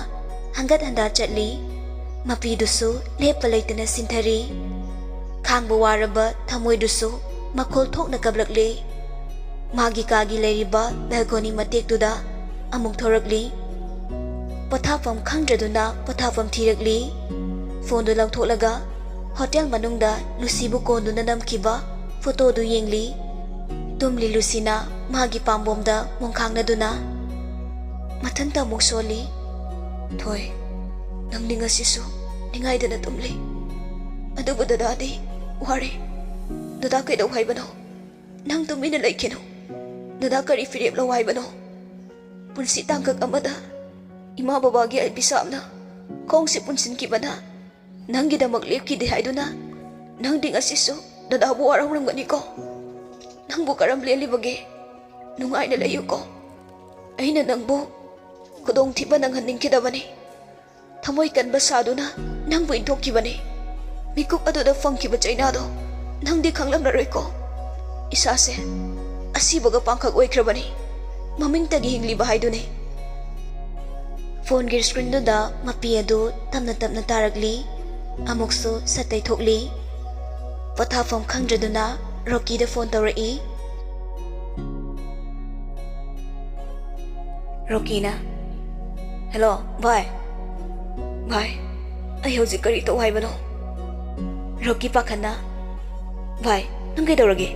ꯍꯪꯒꯠ ꯍꯟꯗꯥ ꯆꯠꯂꯤ꯫ ꯃꯄꯤꯗꯨꯁꯨ ꯂꯦꯞꯄ ꯂꯩꯇꯅ ꯁꯤꯟꯊꯔꯤ꯫ ꯈꯥꯡꯕ ꯋꯥꯔꯕ ꯊꯃꯣꯏꯗꯨꯁꯨ ꯃꯈꯣꯜ ꯊꯣꯛꯅ ꯀꯞꯂꯛꯂꯦ꯫ ꯃꯥꯒꯤ ꯀꯥꯒꯤ ꯂꯩꯔꯤꯕ ꯕꯦꯜꯀꯣꯅꯤ ꯃꯇꯦꯛꯇꯨꯗ ꯑꯃꯨꯛ ꯊꯣꯔꯛꯂꯤ꯫ ꯄꯣꯊꯥꯐꯝ ꯈꯪꯗ꯭ꯔꯗꯨꯅ ꯄꯣꯊꯥꯐꯝ ꯊꯤꯔꯛꯂꯤ꯫ ꯐꯣꯟꯗꯨ ꯂꯧꯊꯣꯛꯂꯒ ꯍꯣꯇꯦꯜ ꯃꯅꯨꯡꯗ ꯂꯨꯁꯤꯕꯨ ꯀꯣꯟꯗꯨꯅ ꯅꯝꯈꯤꯕ ꯐꯣꯇꯣꯗꯨ ꯌꯦꯡꯂꯤ꯫ ꯇꯨꯝꯂꯤ ꯂꯨꯁꯤꯅ ꯃꯥꯒꯤ ꯄꯥꯝꯕꯣꯝꯗ ꯃꯣꯡꯈꯥꯡꯅꯗꯨꯅ꯫ ꯃꯊꯟꯇ ꯑꯃꯨꯛ ꯁꯣꯜꯂꯤ꯫ "ꯊꯣꯏ, ꯅꯪꯗꯤ ꯉꯁꯤꯁꯨ ꯅꯤꯡꯉꯥꯏꯗꯅ ꯇꯨꯝꯂꯤ꯫ ꯑꯗꯨꯕꯨ ꯗꯗꯥꯗꯤ ꯋꯥꯔꯦ꯫ ꯗꯗꯥ ꯀꯩꯗꯧ ꯍꯥꯏꯕꯅꯣ? ꯅꯪ ꯇꯨꯃꯤꯟꯅ ꯂꯩꯈꯤꯅꯨ꯫ ꯗꯗꯥ ꯀꯔꯤ ꯐꯤꯔꯦꯞ ꯂꯧ ꯍꯥꯏꯕꯅꯣ? ꯄꯨꯟꯁꯤ ꯇꯥꯡꯀꯛ ꯑꯃꯗ ꯏꯃꯥ ꯕꯕꯥꯒꯤ ꯑꯩ ꯄꯤꯁꯥꯝꯅ ꯈꯣꯡꯁꯦ ꯄꯨꯟꯁꯤꯟꯈꯤꯕꯅ ꯅꯪꯒꯤꯗꯃꯛ ꯂꯦꯞꯈꯤꯗꯦ ꯍꯥꯏꯗꯨꯅ ꯅꯪꯗꯤ ꯉꯁꯤꯁꯨ ꯗꯗꯥꯕꯨ ꯋꯥꯔꯧꯔꯝꯒꯅꯤꯀꯣ꯫ ꯅꯪꯕꯨ ꯀꯔꯝ ꯂꯦꯜꯂꯤꯕꯒꯦ? ꯅꯨꯡꯉꯥꯏꯅ ꯂꯩꯌꯨꯀꯣ꯫ ꯑꯩꯅ ꯅꯪꯕꯨ ꯈꯨꯗꯣꯡꯊꯤꯕ ꯅꯪꯍꯟꯅꯤꯡꯈꯤꯗꯕꯅꯤ꯫ ꯊꯃꯣꯏ ꯀꯟꯕ ꯁꯥꯗꯨꯅ ꯅꯪꯕꯨ ꯏꯟꯊꯣꯛꯈꯤꯕꯅꯤ꯫ ꯃꯤꯀꯨꯞ ꯑꯗꯨꯗ ꯐꯪꯈꯤꯕ ꯆꯩꯅꯥꯗꯣ ꯅꯪꯗꯤ ꯈꯪꯂꯝꯂꯔꯣꯏꯀꯣ꯫ ꯏꯁꯥꯁꯦ ꯑꯁꯤꯕꯒ ꯄꯥꯡꯈꯛ ꯑꯣꯏꯈ꯭ꯔꯕꯅꯤ꯫ ꯃꯃꯤꯡꯇꯒꯤ ꯍꯤꯡꯂꯤꯕ ꯍꯥꯏꯗꯨꯅꯤ꯫" ꯐꯣꯟꯒꯤ ꯁ꯭ꯀ꯭ꯔꯤꯟꯗꯨꯗ ꯃꯄꯤ ꯑꯗꯨ ꯇꯞꯅ ꯇꯞꯅ ꯇꯥꯔꯛꯂꯤ꯫ ꯑꯃꯨꯛꯁꯨ ꯁꯠ ꯇꯩꯊꯣꯛꯂꯤ꯫ ꯄꯣꯊꯥꯐꯝ ꯈꯪꯗ꯭ꯔꯗꯨꯅ ꯔꯣꯀꯤꯗ ꯐꯣꯟ ꯇꯧꯔꯛꯏ꯫ ꯔꯣꯀꯤꯅ, "ꯍꯦꯜꯂꯣ ꯚꯥꯏ꯫ ꯚꯥꯏ, ꯑꯩ ꯍꯧꯖꯤꯛ ꯀꯔꯤ ꯇꯧ ꯍꯥꯏꯕꯅꯣ?" ꯔꯣꯀꯤ ꯄꯥꯈꯠꯅ, "ꯚꯥꯏ, ꯅꯪ ꯀꯩꯗꯧꯔꯒꯦ?"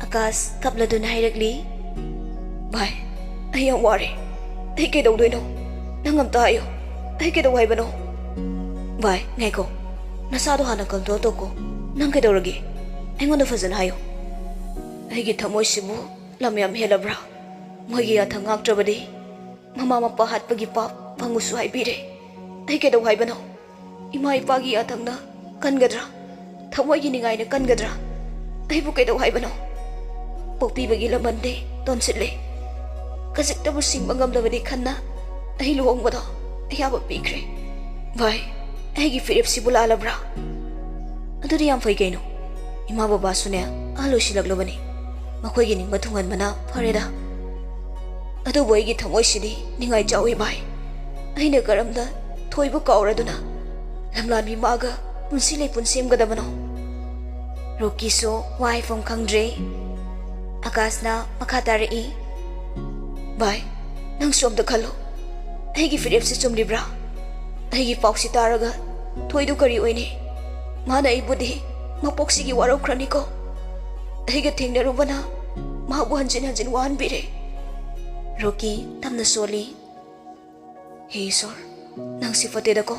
ꯑꯀꯥꯁ ꯀꯞꯂꯗꯨꯅ ꯍꯥꯏꯔꯛꯂꯤ꯫ "ꯚꯥꯏ, ꯑꯩ ꯌꯥꯝ ꯋꯥꯔꯦ꯫ ꯑꯩ ꯀꯩꯗꯧꯗꯣꯏꯅꯣ? ꯅꯪ ꯑꯝꯇ ꯍꯥꯏꯌꯨ꯫ ꯑꯩ ꯀꯩꯗꯧ ꯍꯥꯏꯕꯅꯣ?" "ꯚꯥꯏ, ꯉꯥꯏꯈꯣ꯫ ꯅꯁꯥꯗꯣ ꯍꯥꯟꯅ ꯀꯟꯇ꯭ꯔꯣꯜ ꯇꯧꯀꯣ꯫ ꯅꯪ ꯀꯩꯗꯧꯔꯒꯦ? ꯑꯩꯉꯣꯟꯗ ꯐꯖꯅ ꯍꯥꯏꯌꯨ꯫" ꯑꯩꯒꯤ ꯊꯃꯣꯏꯁꯤꯕꯨ ꯂꯝ ꯌꯥꯝ ꯍꯦꯜꯂꯕ꯭ꯔꯥ? ꯃꯣꯏꯒꯤ ꯌꯥꯊꯪ ꯉꯥꯛꯇ꯭ꯔꯕꯗꯤ ꯃꯃꯥ ꯃꯄꯥ ꯍꯥꯠꯄꯒꯤ ꯄꯥꯞ ꯐꯪꯉꯨꯁꯨ ꯍꯥꯏꯕꯤꯔꯦ꯫ ꯑꯩ ꯀꯩꯗꯧ ꯍꯥꯏꯕꯅꯣ? ꯏꯃꯥ ꯏꯄꯥꯒꯤ ꯌꯥꯊꯪꯅ ꯀꯟꯒꯗ꯭ꯔꯥ? ꯊꯃꯣꯏꯒꯤ ꯅꯤꯡꯉꯥꯏꯅ ꯀꯟꯒꯗ꯭ꯔꯥ? ꯑꯩꯕꯨ ꯀꯩꯗꯧ ꯍꯥꯏꯕꯅꯣ? ꯄꯣꯛꯄꯤꯕꯒꯤ ꯂꯃꯟꯗꯤ ꯇꯣꯟꯁꯤꯜꯂꯦ꯫ ꯈꯖꯤꯛꯇꯕꯨ ꯁꯤꯡꯕ ꯉꯝꯂꯕꯗꯤ ꯈꯟꯅ ꯑꯩ ꯂꯨꯍꯣꯡꯕꯗꯣ ꯑꯌꯥꯕ ꯄꯤꯈ꯭ꯔꯦ꯫ ꯚꯥꯏ, ꯑꯩꯒꯤ ꯐꯤꯔꯦꯞꯁꯤꯕꯨ ꯂꯥꯜꯂꯕ꯭ꯔꯥ? ꯑꯗꯨꯗꯤ ꯌꯥꯝ ꯐꯩ ꯀꯩꯅꯣ꯫ ꯏꯃꯥ ꯕꯕꯥꯁꯨꯅꯦ ꯑꯍꯜ ꯑꯣꯏꯁꯤꯜꯂꯛꯂꯕꯅꯤ꯫ ꯃꯈꯣꯏꯒꯤ ꯅꯤꯡꯕ ꯊꯨꯡꯍꯟꯕꯅ ꯐꯔꯦꯗ꯫ ꯑꯗꯨꯕꯨ ꯑꯩꯒꯤ ꯊꯃꯣꯏꯁꯤꯗꯤ ꯅꯤꯡꯉꯥꯏ ꯆꯥꯎꯏ ꯚꯥꯏ꯫ ꯑꯩꯅ ꯀꯔꯝꯅ ꯊꯣꯏꯕ ꯀꯥꯎꯔꯗꯨꯅ ꯂꯝꯂꯥꯟꯕꯤ ꯃꯥꯒ ꯄꯨꯟꯁꯤ ꯂꯩꯄꯨꯟ ꯁꯦꯝꯒꯗꯕꯅꯣ? ꯔꯣꯀꯤꯁꯨ ꯋꯥ ꯍꯥꯏꯐꯝ ꯈꯪꯗ꯭ꯔꯦ꯫ ꯑꯀꯥꯁꯅ ꯃꯈꯥ ꯇꯥꯔꯛꯏ, ꯚꯥꯏ, ꯅꯪꯁꯨ ꯑꯝꯇ ꯈꯜꯂꯨ꯫ ꯑꯩꯒꯤ ꯐꯤꯔꯦꯞꯁꯤ ꯆꯨꯝꯂꯤꯕ꯭ꯔꯥ? ꯑꯩꯒꯤ ꯄꯥꯎꯁꯤ ꯇꯥꯔꯒ ꯊꯣꯏꯗꯨ ꯀꯔꯤ ꯑꯣꯏꯅꯤ? ꯃꯥꯅ ꯑꯩꯕꯨꯗꯤ ꯃꯄꯣꯛꯁꯤꯒꯤ ꯋꯥꯔꯧꯈ꯭ꯔꯅꯤꯀꯣ꯫ ꯑꯩꯒ ꯊꯦꯡꯅꯔꯨꯕꯅ ꯃꯍꯥꯛꯄꯨ ꯍꯟꯖꯤꯟ ꯍꯟꯖꯤꯟ ꯋꯥꯍꯟꯕꯤꯔꯦ꯫ ꯔꯣꯀꯤ ꯇꯝꯅ ꯁꯣꯜꯂꯤ, ꯍꯦ ꯏꯁꯣꯔ, ꯅꯪꯁꯤ ꯐꯠꯇꯦꯗꯀꯣ꯫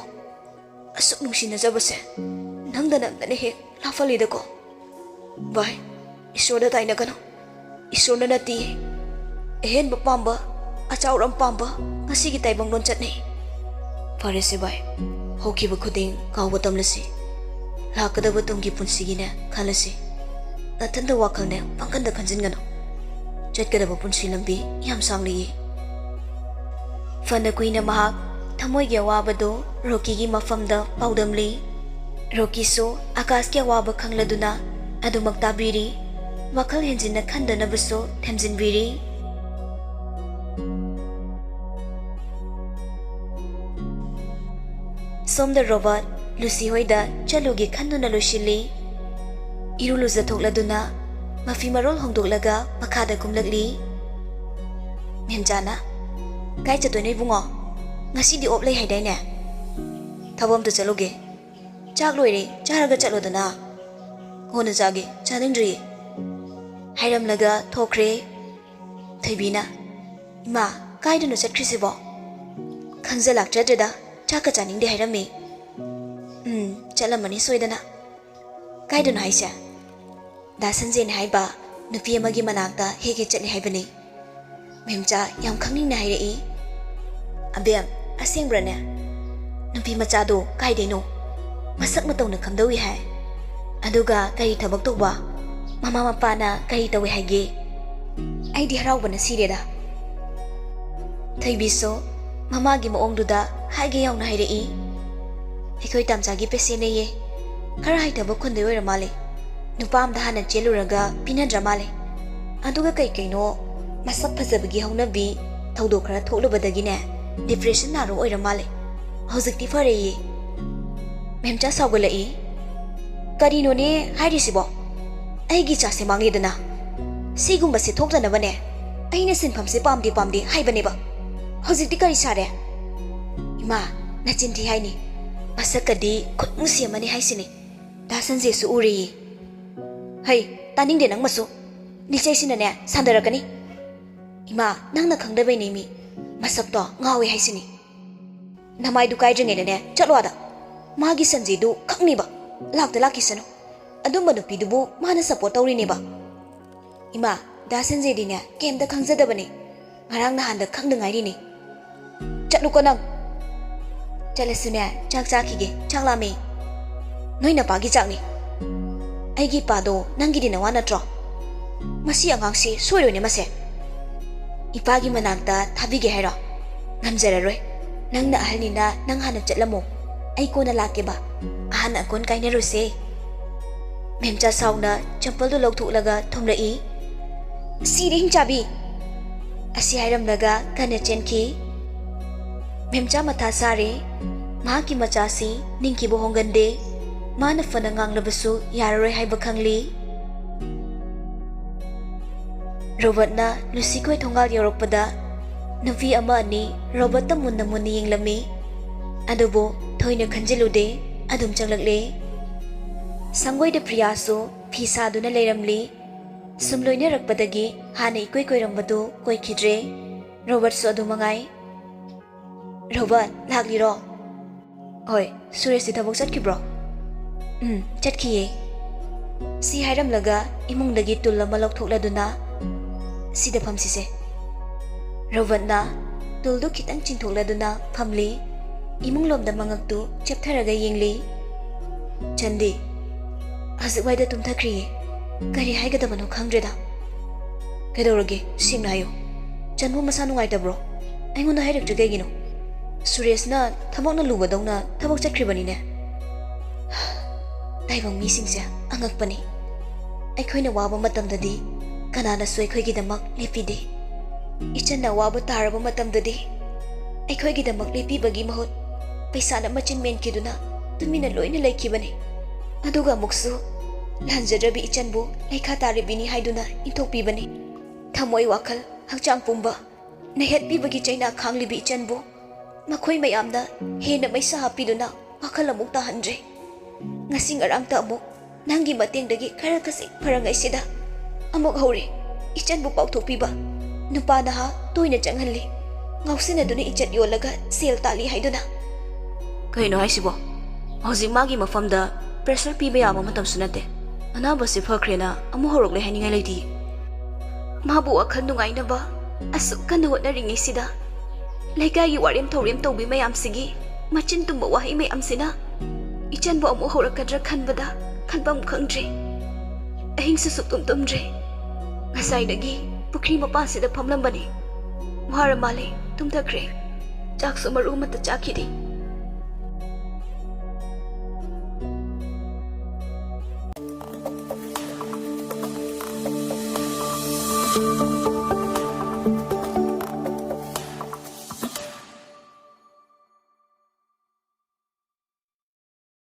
ꯑꯁꯨꯛ ꯅꯨꯡꯁꯤꯅꯖꯕꯁꯦ ꯅꯪꯗ ꯅꯪꯗꯅ ꯍꯦꯛ ꯂꯥꯞꯍꯜꯂꯤꯗꯀꯣ꯫ ꯚꯥꯏ, ꯏꯁꯣꯔꯗ ꯇꯥꯏꯅꯒꯅꯨ꯫ ꯏꯁꯣꯔꯅ ꯅꯠꯇꯤꯌꯦ꯫ ꯑꯍꯦꯟꯕ ꯄꯥꯝꯕ, ꯑꯆꯥꯎꯔꯝ ꯄꯥꯝꯕ ꯉꯁꯤꯒꯤ ꯇꯥꯏꯕꯪ ꯂꯣꯟꯆꯠꯅꯤ꯫ ꯐꯔꯦꯁꯦ ꯚꯥꯏ, ꯍꯧꯈꯤꯕ ꯈꯨꯗꯤꯡ ꯀꯥꯎꯕ ꯇꯝꯂꯁꯤ꯫ ꯂꯥꯛꯀꯗꯕ ꯇꯨꯡꯒꯤ ꯄꯨꯟꯁꯤꯒꯤꯅꯦ ꯈꯜꯂꯁꯤ꯫ ꯅꯊꯟꯗ ꯋꯥꯈꯜꯅꯦ ꯄꯪꯈꯟꯗ ꯈꯟꯖꯤꯟꯒꯅꯨ꯫ ꯆꯠꯀꯗꯕ ꯄꯨꯟꯁꯤ ꯂꯝꯕꯤ ꯌꯥꯝ ꯁꯥꯡꯂꯤꯌꯦ꯫ ꯐꯅ ꯀꯨꯏꯅ ꯃꯍꯥꯛ ꯊꯃꯣꯏꯒꯤ ꯑꯋꯥꯕꯗꯨ ꯔꯣꯀꯤꯒꯤ ꯃꯐꯝꯗ ꯄꯥꯎꯗꯝꯂꯤ꯫ ꯔꯣꯀꯤꯁꯨ ꯑꯀꯥꯁꯀꯤ ꯑꯋꯥꯕ ꯈꯪꯂꯗꯨꯅ ꯑꯗꯨꯃꯛ ꯇꯥꯕꯤꯔꯤ꯫ ꯋꯥꯈꯜ ꯍꯦꯟꯖꯤꯟꯅ ꯈꯟꯗꯅꯕꯁꯨ ꯊꯦꯝꯖꯤꯟꯕꯤꯔꯤ꯫ ꯁꯣꯝꯗ ꯔꯣꯕꯔꯠ ꯂꯨꯁꯤ ꯍꯣꯏꯗ ꯆꯠꯂꯨꯒꯦ ꯈꯟꯗꯨꯅ ꯂꯣꯏꯁꯤꯜꯂꯤ꯫ ꯏꯔꯨ ꯂꯨꯖꯊꯣꯛꯂꯗꯨꯅ ꯃꯐꯤ ꯃꯔꯣꯜ ꯍꯣꯡꯗꯣꯛꯂꯒ ꯃꯈꯥꯗ ꯀꯨꯝꯂꯛꯂꯤ꯫ ꯃꯦꯝꯆꯥꯅ, "ꯀꯥꯏ ꯆꯠꯇꯣꯏꯅꯣ ꯏꯕꯨꯡꯉꯣ? ꯉꯁꯤꯗꯤ ꯑꯣꯞ ꯂꯩ ꯍꯥꯏꯗꯥꯏꯅꯦ?" "ꯊꯕꯛ ꯑꯝꯇ ꯆꯠꯂꯨꯒꯦ꯫ ꯆꯥꯛ ꯂꯣꯏꯔꯦ, ꯆꯥꯔꯒ ꯆꯠꯂꯣꯗꯅ꯫" "ꯀꯣꯟꯅ ꯆꯥꯒꯦ, ꯆꯥꯅꯤꯡꯗ꯭ꯔꯤꯌꯦ꯫" ꯍꯥꯏꯔꯝꯂꯒ ꯊꯣꯛꯈ꯭ꯔꯦ꯫ ꯊꯣꯏꯕꯤꯅ, "ꯏꯃꯥ, ꯀꯥꯏꯗꯅꯣ ꯆꯠꯈ꯭ꯔꯤꯁꯤꯕꯣ? ꯈꯪꯖ ꯂꯥꯛꯆꯗ꯭ꯔꯦꯗ, ꯆꯥꯛꯀ ꯆꯥꯅꯤꯡꯗꯦ ꯍꯥꯏꯔꯝꯃꯤ꯫" "ꯎꯝ, ꯆꯠꯂꯝꯃꯅꯤ ꯁꯣꯏꯗꯅ꯫" "ꯀꯥꯏꯗꯅꯣ ꯍꯥꯏꯁꯦ?" "ꯗꯥ ꯁꯟꯖꯦꯟ ꯍꯥꯏꯕ ꯅꯨꯄꯤ ꯑꯃꯒꯤ ꯃꯅꯥꯛꯇ ꯍꯦꯛ ꯍꯦꯛ ꯆꯠꯂꯤ ꯍꯥꯏꯕꯅꯤ꯫ ꯃꯦꯝꯆꯥ ꯌꯥꯝ ꯈꯪꯅꯤꯡꯅ ꯍꯥꯏꯔꯛꯏ, "ꯑꯕꯦꯝ, ꯑꯁꯦꯡꯕ꯭ꯔꯅꯦ? ꯅꯨꯄꯤ ꯃꯆꯥꯗꯣ ꯀꯥꯏꯗꯩꯅꯣ? ꯃꯁꯛ ꯃꯇꯧꯅ ꯈꯪꯗꯧꯏ ꯍꯥꯏ꯫ ꯑꯗꯨꯒ ꯀꯔꯤ ꯊꯕꯛ ꯇꯧꯕ? ꯃꯃꯥ ꯃꯄꯥꯅ ꯀꯔꯤ ꯇꯧꯏ ꯍꯥꯏꯒꯦ?" ꯑꯩꯗꯤ ꯍꯔꯥꯎꯕꯅ ꯁꯤꯔꯦꯗ꯫ ꯊꯣꯏꯕꯤꯁꯨ ꯃꯃꯥꯒꯤ ꯃꯑꯣꯡꯗꯨꯗ ꯍꯥꯏꯒꯦ ꯌꯥꯎꯅ ꯍꯥꯏꯔꯛꯏ, "ꯑꯩꯈꯣꯏ ꯇꯥꯝꯆꯥꯒꯤ ꯄꯦꯁꯦꯟꯅꯦꯌꯦ꯫ ꯈꯔ ꯍꯩꯊꯕ ꯈꯨꯟꯗꯩ ꯑꯣꯏꯔ ꯃꯥꯜꯂꯦ꯫ ꯅꯨꯄꯥ ꯑꯝꯗ ꯍꯥꯟꯅ ꯆꯦꯜꯂꯨꯔꯒ ꯄꯤꯅꯗ꯭ꯔ ꯃꯥꯜꯂꯦ꯫ ꯑꯗꯨꯒ ꯀꯩ ꯀꯩꯅꯣ ꯃꯁꯛ ꯐꯖꯕꯒꯤ ꯍꯧꯅꯕꯤ ꯊꯧꯗꯣꯛ ꯈꯔ ꯊꯣꯛꯂꯨꯕꯗꯒꯤꯅꯦ, ꯗꯤꯄ꯭ꯔꯦꯁꯟ ꯅꯥꯔꯣ ꯑꯣꯏꯔ ꯃꯥꯜꯂꯦ꯫ ꯍꯧꯖꯤꯛꯇꯤ ꯐꯔꯦꯌꯦ꯫" ꯃꯦꯝꯆꯥ ꯁꯥꯎꯒꯠꯂꯛꯏ, "ꯀꯔꯤꯅꯣꯅꯦ ꯍꯥꯏꯔꯤꯁꯤꯕꯣ? ꯑꯩꯒꯤ ꯏꯆꯥꯁꯦ ꯃꯥꯡꯉꯦꯗꯅ꯫ ꯁꯤꯒꯨꯝꯕꯁꯦ ꯊꯣꯛꯇꯅꯕꯅꯦ ꯑꯩꯅ ꯁꯤꯟꯐꯝꯁꯦ ꯄꯥꯝꯗꯦ ꯄꯥꯝꯗꯦ ꯍꯥꯏꯕꯅꯦꯕ꯫ ꯍꯧꯖꯤꯛꯇꯤ ꯀꯔꯤ ꯁꯥꯔꯦ? ꯏꯃꯥ, ꯅꯆꯤꯟ ꯊꯤ ꯍꯥꯏꯅꯤ꯫ ꯃꯁꯛꯀꯗꯤ ꯈꯨꯠ ꯅꯨꯡꯁꯤ ꯑꯃꯅꯤ ꯍꯥꯏꯁꯤꯅꯤ꯫ ꯗꯥ ꯁꯟꯖꯦꯁꯨ ꯎꯔꯦꯌꯦ꯫" "ꯍꯩ, ꯇꯥꯅꯤꯡꯗꯦ ꯅꯪ ꯃꯁꯨ꯫ ꯂꯤꯆꯩꯁꯤꯅꯅꯦ ꯁꯥꯟꯗꯔꯛꯀꯅꯤ꯫ ꯏꯃꯥ, ꯅꯪꯅ ꯈꯪꯗꯕꯩꯅꯦ ꯃꯤ꯫ ꯃꯁꯛꯇꯣ ꯉꯥꯎꯋꯦ ꯍꯥꯏꯁꯤꯅꯤ꯫ ꯅꯃꯥꯏꯗꯨ ꯀꯥꯏꯗ꯭ꯔꯤꯉꯩꯗꯅꯦ ꯆꯠꯂꯣ ꯑꯥꯗ꯫ ꯃꯥꯒꯤ ꯁꯟꯖꯦꯗꯨ ꯈꯪꯅꯤꯕ꯫ ꯂꯥꯛꯇ ꯂꯥꯛꯈꯤꯁꯅꯨ꯫ ꯑꯗꯨꯝꯕ ꯅꯨꯄꯤꯗꯨꯕꯨ ꯃꯥꯅ ꯁꯞꯄꯣꯔꯠ ꯇꯧꯔꯤꯅꯦꯕ꯫" "ꯏꯃꯥ, ꯗꯥ ꯁꯟꯖꯦꯗꯤꯅꯦ ꯀꯩꯝꯇ ꯈꯪꯖꯗꯕꯅꯦ꯫ ꯉꯔꯥꯡ ꯅꯍꯥꯟꯗ ꯈꯪꯗ ꯉꯥꯏꯔꯤꯅꯦ꯫ ꯆꯠꯂꯨꯀꯣ ꯅꯪ꯫" "ꯆꯠꯂꯁꯨꯅꯦ, ꯆꯥꯛ ꯆꯥꯈꯤꯒꯦ, ꯆꯥꯛ ꯂꯥꯝꯃꯦ꯫" "ꯅꯣꯏ ꯅꯄꯥꯒꯤ ꯆꯥꯛꯅꯤ꯫ ꯑꯩꯒꯤ ꯏꯄꯥꯗꯣ ꯅꯪꯒꯤꯗꯤ ꯅꯋꯥ ꯅꯠꯇ꯭ꯔꯣ? ꯃꯁꯤ ꯑꯉꯥꯡꯁꯤ ꯁꯣꯏꯔꯣꯏꯅꯦ ꯃꯁꯦ꯫ ꯏꯄꯥꯒꯤ ꯃꯅꯥꯛꯇ ꯊꯥꯕꯤꯒꯦ ꯍꯥꯏꯔꯣ? ꯉꯝꯖꯔꯔꯣꯏ꯫ ꯅꯪꯅ ꯑꯍꯜꯅꯤꯅ ꯅꯪ ꯍꯥꯟꯅ ꯆꯠꯂꯝꯃꯣ꯫ ꯑꯩ ꯀꯣꯟꯅ ꯂꯥꯛꯀꯦꯕ꯫ ꯑꯍꯥꯟ ꯑꯀꯣꯟ ꯀꯥꯏꯅꯔꯨꯁꯦ꯫" ꯃꯦꯝꯆꯥ ꯁꯥꯎꯅ ꯆꯝꯄꯜꯗꯨ ꯂꯧꯊꯣꯛꯂꯒ ꯊꯣꯝꯂꯛꯏ꯫ "ꯁꯤꯔꯦ ꯍꯤꯡꯆꯥꯕꯤ!" ꯑꯁꯤ ꯍꯥꯏꯔꯝꯂꯒ ꯀꯟꯅ ꯆꯦꯟꯈꯤ꯫ ꯃꯦꯝꯆꯥ ꯃꯊꯥ ꯁꯥꯔꯦ꯫ ꯃꯍꯥꯛꯀꯤ ꯃꯆꯥꯁꯤ ꯅꯤꯡꯊꯤꯕ ꯍꯣꯡꯒꯟꯗꯦ꯫ ꯃꯥꯅ ꯐꯅ ꯉꯥꯡꯂꯕꯁꯨ ꯌꯥꯔꯔꯣꯏ ꯍꯥꯏꯕ ꯈꯪꯂꯤ꯫ ꯔꯣꯕꯔꯠꯅ ꯂꯨꯁꯤꯈꯣꯏ ꯊꯣꯡꯒꯥꯜ ꯌꯧꯔꯛꯄꯗ ꯅꯨꯄꯤ ꯑꯃ ꯑꯅꯤ ꯔꯣꯕꯔꯠꯇ ꯃꯨꯟꯅ ꯃꯨꯟꯅ ꯌꯦꯡꯂꯝꯃꯤ꯫ ꯑꯗꯨꯕꯨ ꯊꯣꯏꯅ ꯈꯟꯖꯤꯜꯂꯨꯗꯦ, ꯑꯗꯨꯝ ꯆꯪꯂꯛꯂꯦ꯫ ꯁꯪꯒꯣꯏꯗ ꯄ꯭ꯔꯤꯌꯥꯁꯨ ꯐꯤ ꯁꯥꯗꯨꯅ ꯂꯩꯔꯝꯂꯤ꯫ ꯁꯨꯝ ꯂꯣꯏꯅꯔꯛꯄꯗꯒꯤ ꯍꯥꯟꯅ ꯏꯀꯣꯏ ꯀꯣꯏꯔꯝꯕꯗꯨ ꯀꯣꯏꯈꯤꯗ꯭ꯔꯦ꯫ ꯔꯣꯕꯔꯠꯁꯨ ꯑꯗꯨ ꯃꯉꯥꯏ꯫ "ꯔꯣꯕꯔꯠ, ꯂꯥꯛꯂꯤꯔꯣ?" "ꯍꯣꯏ, ꯁꯨꯔꯦꯁꯇꯤ ꯊꯕꯛ ꯆꯠꯈꯤꯕ꯭ꯔꯣ?" "ꯎꯝ, ꯆꯠꯈꯤꯌꯦ꯫" ꯁꯤ ꯍꯥꯏꯔꯝꯂꯒ ꯏꯃꯨꯡꯗꯒꯤ ꯇꯨꯜ ꯑꯃ ꯂꯧꯊꯣꯛꯂꯗꯨꯅ, "ꯁꯤꯗ ꯐꯝꯁꯤꯁꯦ꯫" ꯔꯣꯕꯠꯅ ꯇꯨꯜꯗꯨ ꯈꯤꯇꯪ ꯆꯤꯡꯊꯣꯛꯂꯗꯨꯅ ꯐꯝꯂꯤ꯫ ꯏꯃꯨꯡꯂꯣꯝꯗ ꯃꯉꯛꯇꯨ ꯆꯦꯞꯊꯔꯒ ꯌꯦꯡꯂꯤ꯫ "ꯆꯟꯗꯤ ꯍꯧꯖꯤꯛꯋꯥꯏꯗ ꯇꯨꯝꯊꯈ꯭ꯔꯤꯌꯦ꯫ ꯀꯔꯤ ꯍꯥꯏꯒꯗꯕꯅꯣ ꯈꯪꯗ꯭ꯔꯦꯗ꯫" "ꯀꯩꯗꯧꯔꯒꯦ? ꯁꯦꯡꯅ ꯍꯥꯏꯌꯨ꯫ ꯆꯟꯕꯨ ꯃꯁꯥ ꯅꯨꯡꯉꯥꯏꯇꯕ꯭ꯔꯣ? ꯑꯩꯉꯣꯟꯗ ꯍꯥꯏꯔꯛꯇ꯭ꯔꯤ ꯀꯩꯒꯤꯅꯣ? ꯁꯨꯔꯦꯁꯅ ꯊꯕꯛꯅ ꯂꯨꯕꯗꯧꯅ ꯊꯕꯛ ꯆꯠꯈ꯭ꯔꯤꯕꯅꯤꯅꯦ꯫" ꯇꯥꯏꯕꯪ ꯃꯤꯁꯤꯡꯁꯦ ꯑꯉꯛꯄꯅꯤ꯫ ꯑꯩꯈꯣꯏꯅ ꯋꯥꯕ ꯃꯇꯝꯗꯗꯤ ꯀꯅꯥꯅꯁꯨ ꯑꯩꯈꯣꯏꯒꯤꯗꯃꯛ ꯂꯦꯞꯄꯤꯗꯦ꯫ ꯏꯆꯟꯅ ꯑꯋꯥꯕ ꯇꯥꯔꯕ ꯃꯇꯝꯗꯗꯤ ꯑꯩꯈꯣꯏꯒꯤꯗꯃꯛ ꯂꯦꯞꯄꯤꯕꯒꯤ ꯃꯍꯨꯠ ꯄꯩꯁꯥꯅ ꯃꯆꯤꯟ ꯃꯦꯟꯈꯤꯗꯨꯅ ꯇꯨꯃꯤꯟꯅ ꯂꯣꯏꯅ ꯂꯩꯈꯤꯕꯅꯤ꯫ ꯑꯗꯨꯒ ꯑꯃꯨꯛꯁꯨ ꯂꯥꯟꯖꯗ꯭ꯔꯕꯤ ꯏꯆꯟꯕꯨ ꯂꯩꯈꯥ ꯇꯥꯔꯤꯕꯤꯅꯤ ꯍꯥꯏꯗꯨꯅ ꯏꯟꯊꯣꯛꯄꯤꯕꯅꯤ꯫ ꯊꯃꯣꯏ, ꯋꯥꯈꯜ, ꯍꯛꯆꯥꯡ ꯄꯨꯝꯕ ꯅꯩꯍꯠꯄꯤꯕꯒꯤ ꯆꯩꯅꯥ ꯈꯥꯡꯂꯤꯕꯤ ꯏꯆꯟꯕꯨ ꯃꯈꯣꯏ ꯃꯌꯥꯝꯅ ꯍꯦꯟꯅ ꯃꯩꯁꯥ ꯍꯥꯞꯄꯤꯗꯨꯅ ꯋꯥꯈꯜ ꯑꯃꯨꯛ ꯇꯥꯍꯟꯗ꯭ꯔꯦ꯫ ꯉꯁꯤ ꯉꯔꯥꯡꯇ ꯑꯃꯨꯛ ꯅꯪꯒꯤ ꯃꯇꯦꯡꯗꯒꯤ ꯈꯔ ꯈꯖꯤꯛ ꯐꯔꯉꯩꯁꯤꯗ ꯑꯃꯨꯛ ꯍꯧꯔꯦ ꯏꯆꯟꯕꯨ ꯄꯥꯎꯊꯣꯛꯄꯤꯕ꯫ ꯅꯨꯄꯥ ꯅꯍꯥ ꯇꯣꯏꯅ ꯆꯪꯍꯜꯂꯤ, ꯉꯥꯎꯁꯤꯟꯅꯗꯨꯅ ꯏꯖꯠ ꯌꯣꯜꯂꯒ ꯁꯦꯜ ꯇꯥꯜꯂꯤ ꯍꯥꯏꯗꯨꯅ꯫ "ꯀꯩꯅꯣ ꯍꯥꯏꯁꯤꯕꯣ? ꯍꯧꯖꯤꯛ ꯃꯥꯒꯤ ꯃꯐꯝꯗ ꯄ꯭ꯔꯦꯁꯔ ꯄꯤꯕ ꯌꯥꯕ ꯃꯇꯝꯁꯨ ꯅꯠꯇꯦ꯫ ꯑꯅꯥꯕꯁꯤ ꯐꯈ꯭ꯔꯦꯅ ꯑꯃꯨꯛ ꯍꯧꯔꯛꯂꯦ ꯍꯥꯏꯅꯤꯡꯉꯥꯏ ꯂꯩꯇꯦ꯫" ꯃꯥꯕꯨ ꯋꯥꯈꯜ ꯅꯨꯡꯉꯥꯏꯅꯕ ꯑꯁꯨꯛ ꯀꯟꯅ ꯍꯣꯠꯅꯔꯤꯉꯩꯁꯤꯗ, ꯂꯩꯀꯥꯏꯒꯤ ꯋꯥꯔꯦꯝ ꯊꯧꯔꯦꯝ ꯇꯧꯕꯤ ꯃꯌꯥꯝꯁꯤꯒꯤ ꯃꯆꯤꯟ ꯇꯨꯝꯕ ꯋꯥꯍꯩ ꯃꯌꯥꯝꯁꯤꯅ ꯏꯆꯟꯕꯨ ꯑꯃꯨꯛ ꯍꯧꯔꯛꯀꯗ꯭ꯔꯥ ꯈꯟꯕꯗ ꯈꯟꯐꯝ ꯈꯪꯗ꯭ꯔꯦ꯫ ꯑꯍꯤꯡꯁꯨ ꯁꯨꯛꯇꯨꯝ ꯇꯨꯝꯗ꯭ꯔꯦ꯫ ꯉꯁꯥꯏꯗꯒꯤ ꯄꯨꯈ꯭ꯔꯤ ꯃꯄꯥꯟꯁꯤꯗ ꯐꯝꯂꯝꯕꯅꯤ꯫ ꯋꯥꯔ ꯃꯥꯜꯂꯦ, ꯇꯨꯝꯊꯈ꯭ꯔꯦ꯫ ꯆꯥꯛꯁꯨ ꯃꯔꯨ ꯑꯃꯠꯇ ꯆꯥꯈꯤꯗꯦ꯫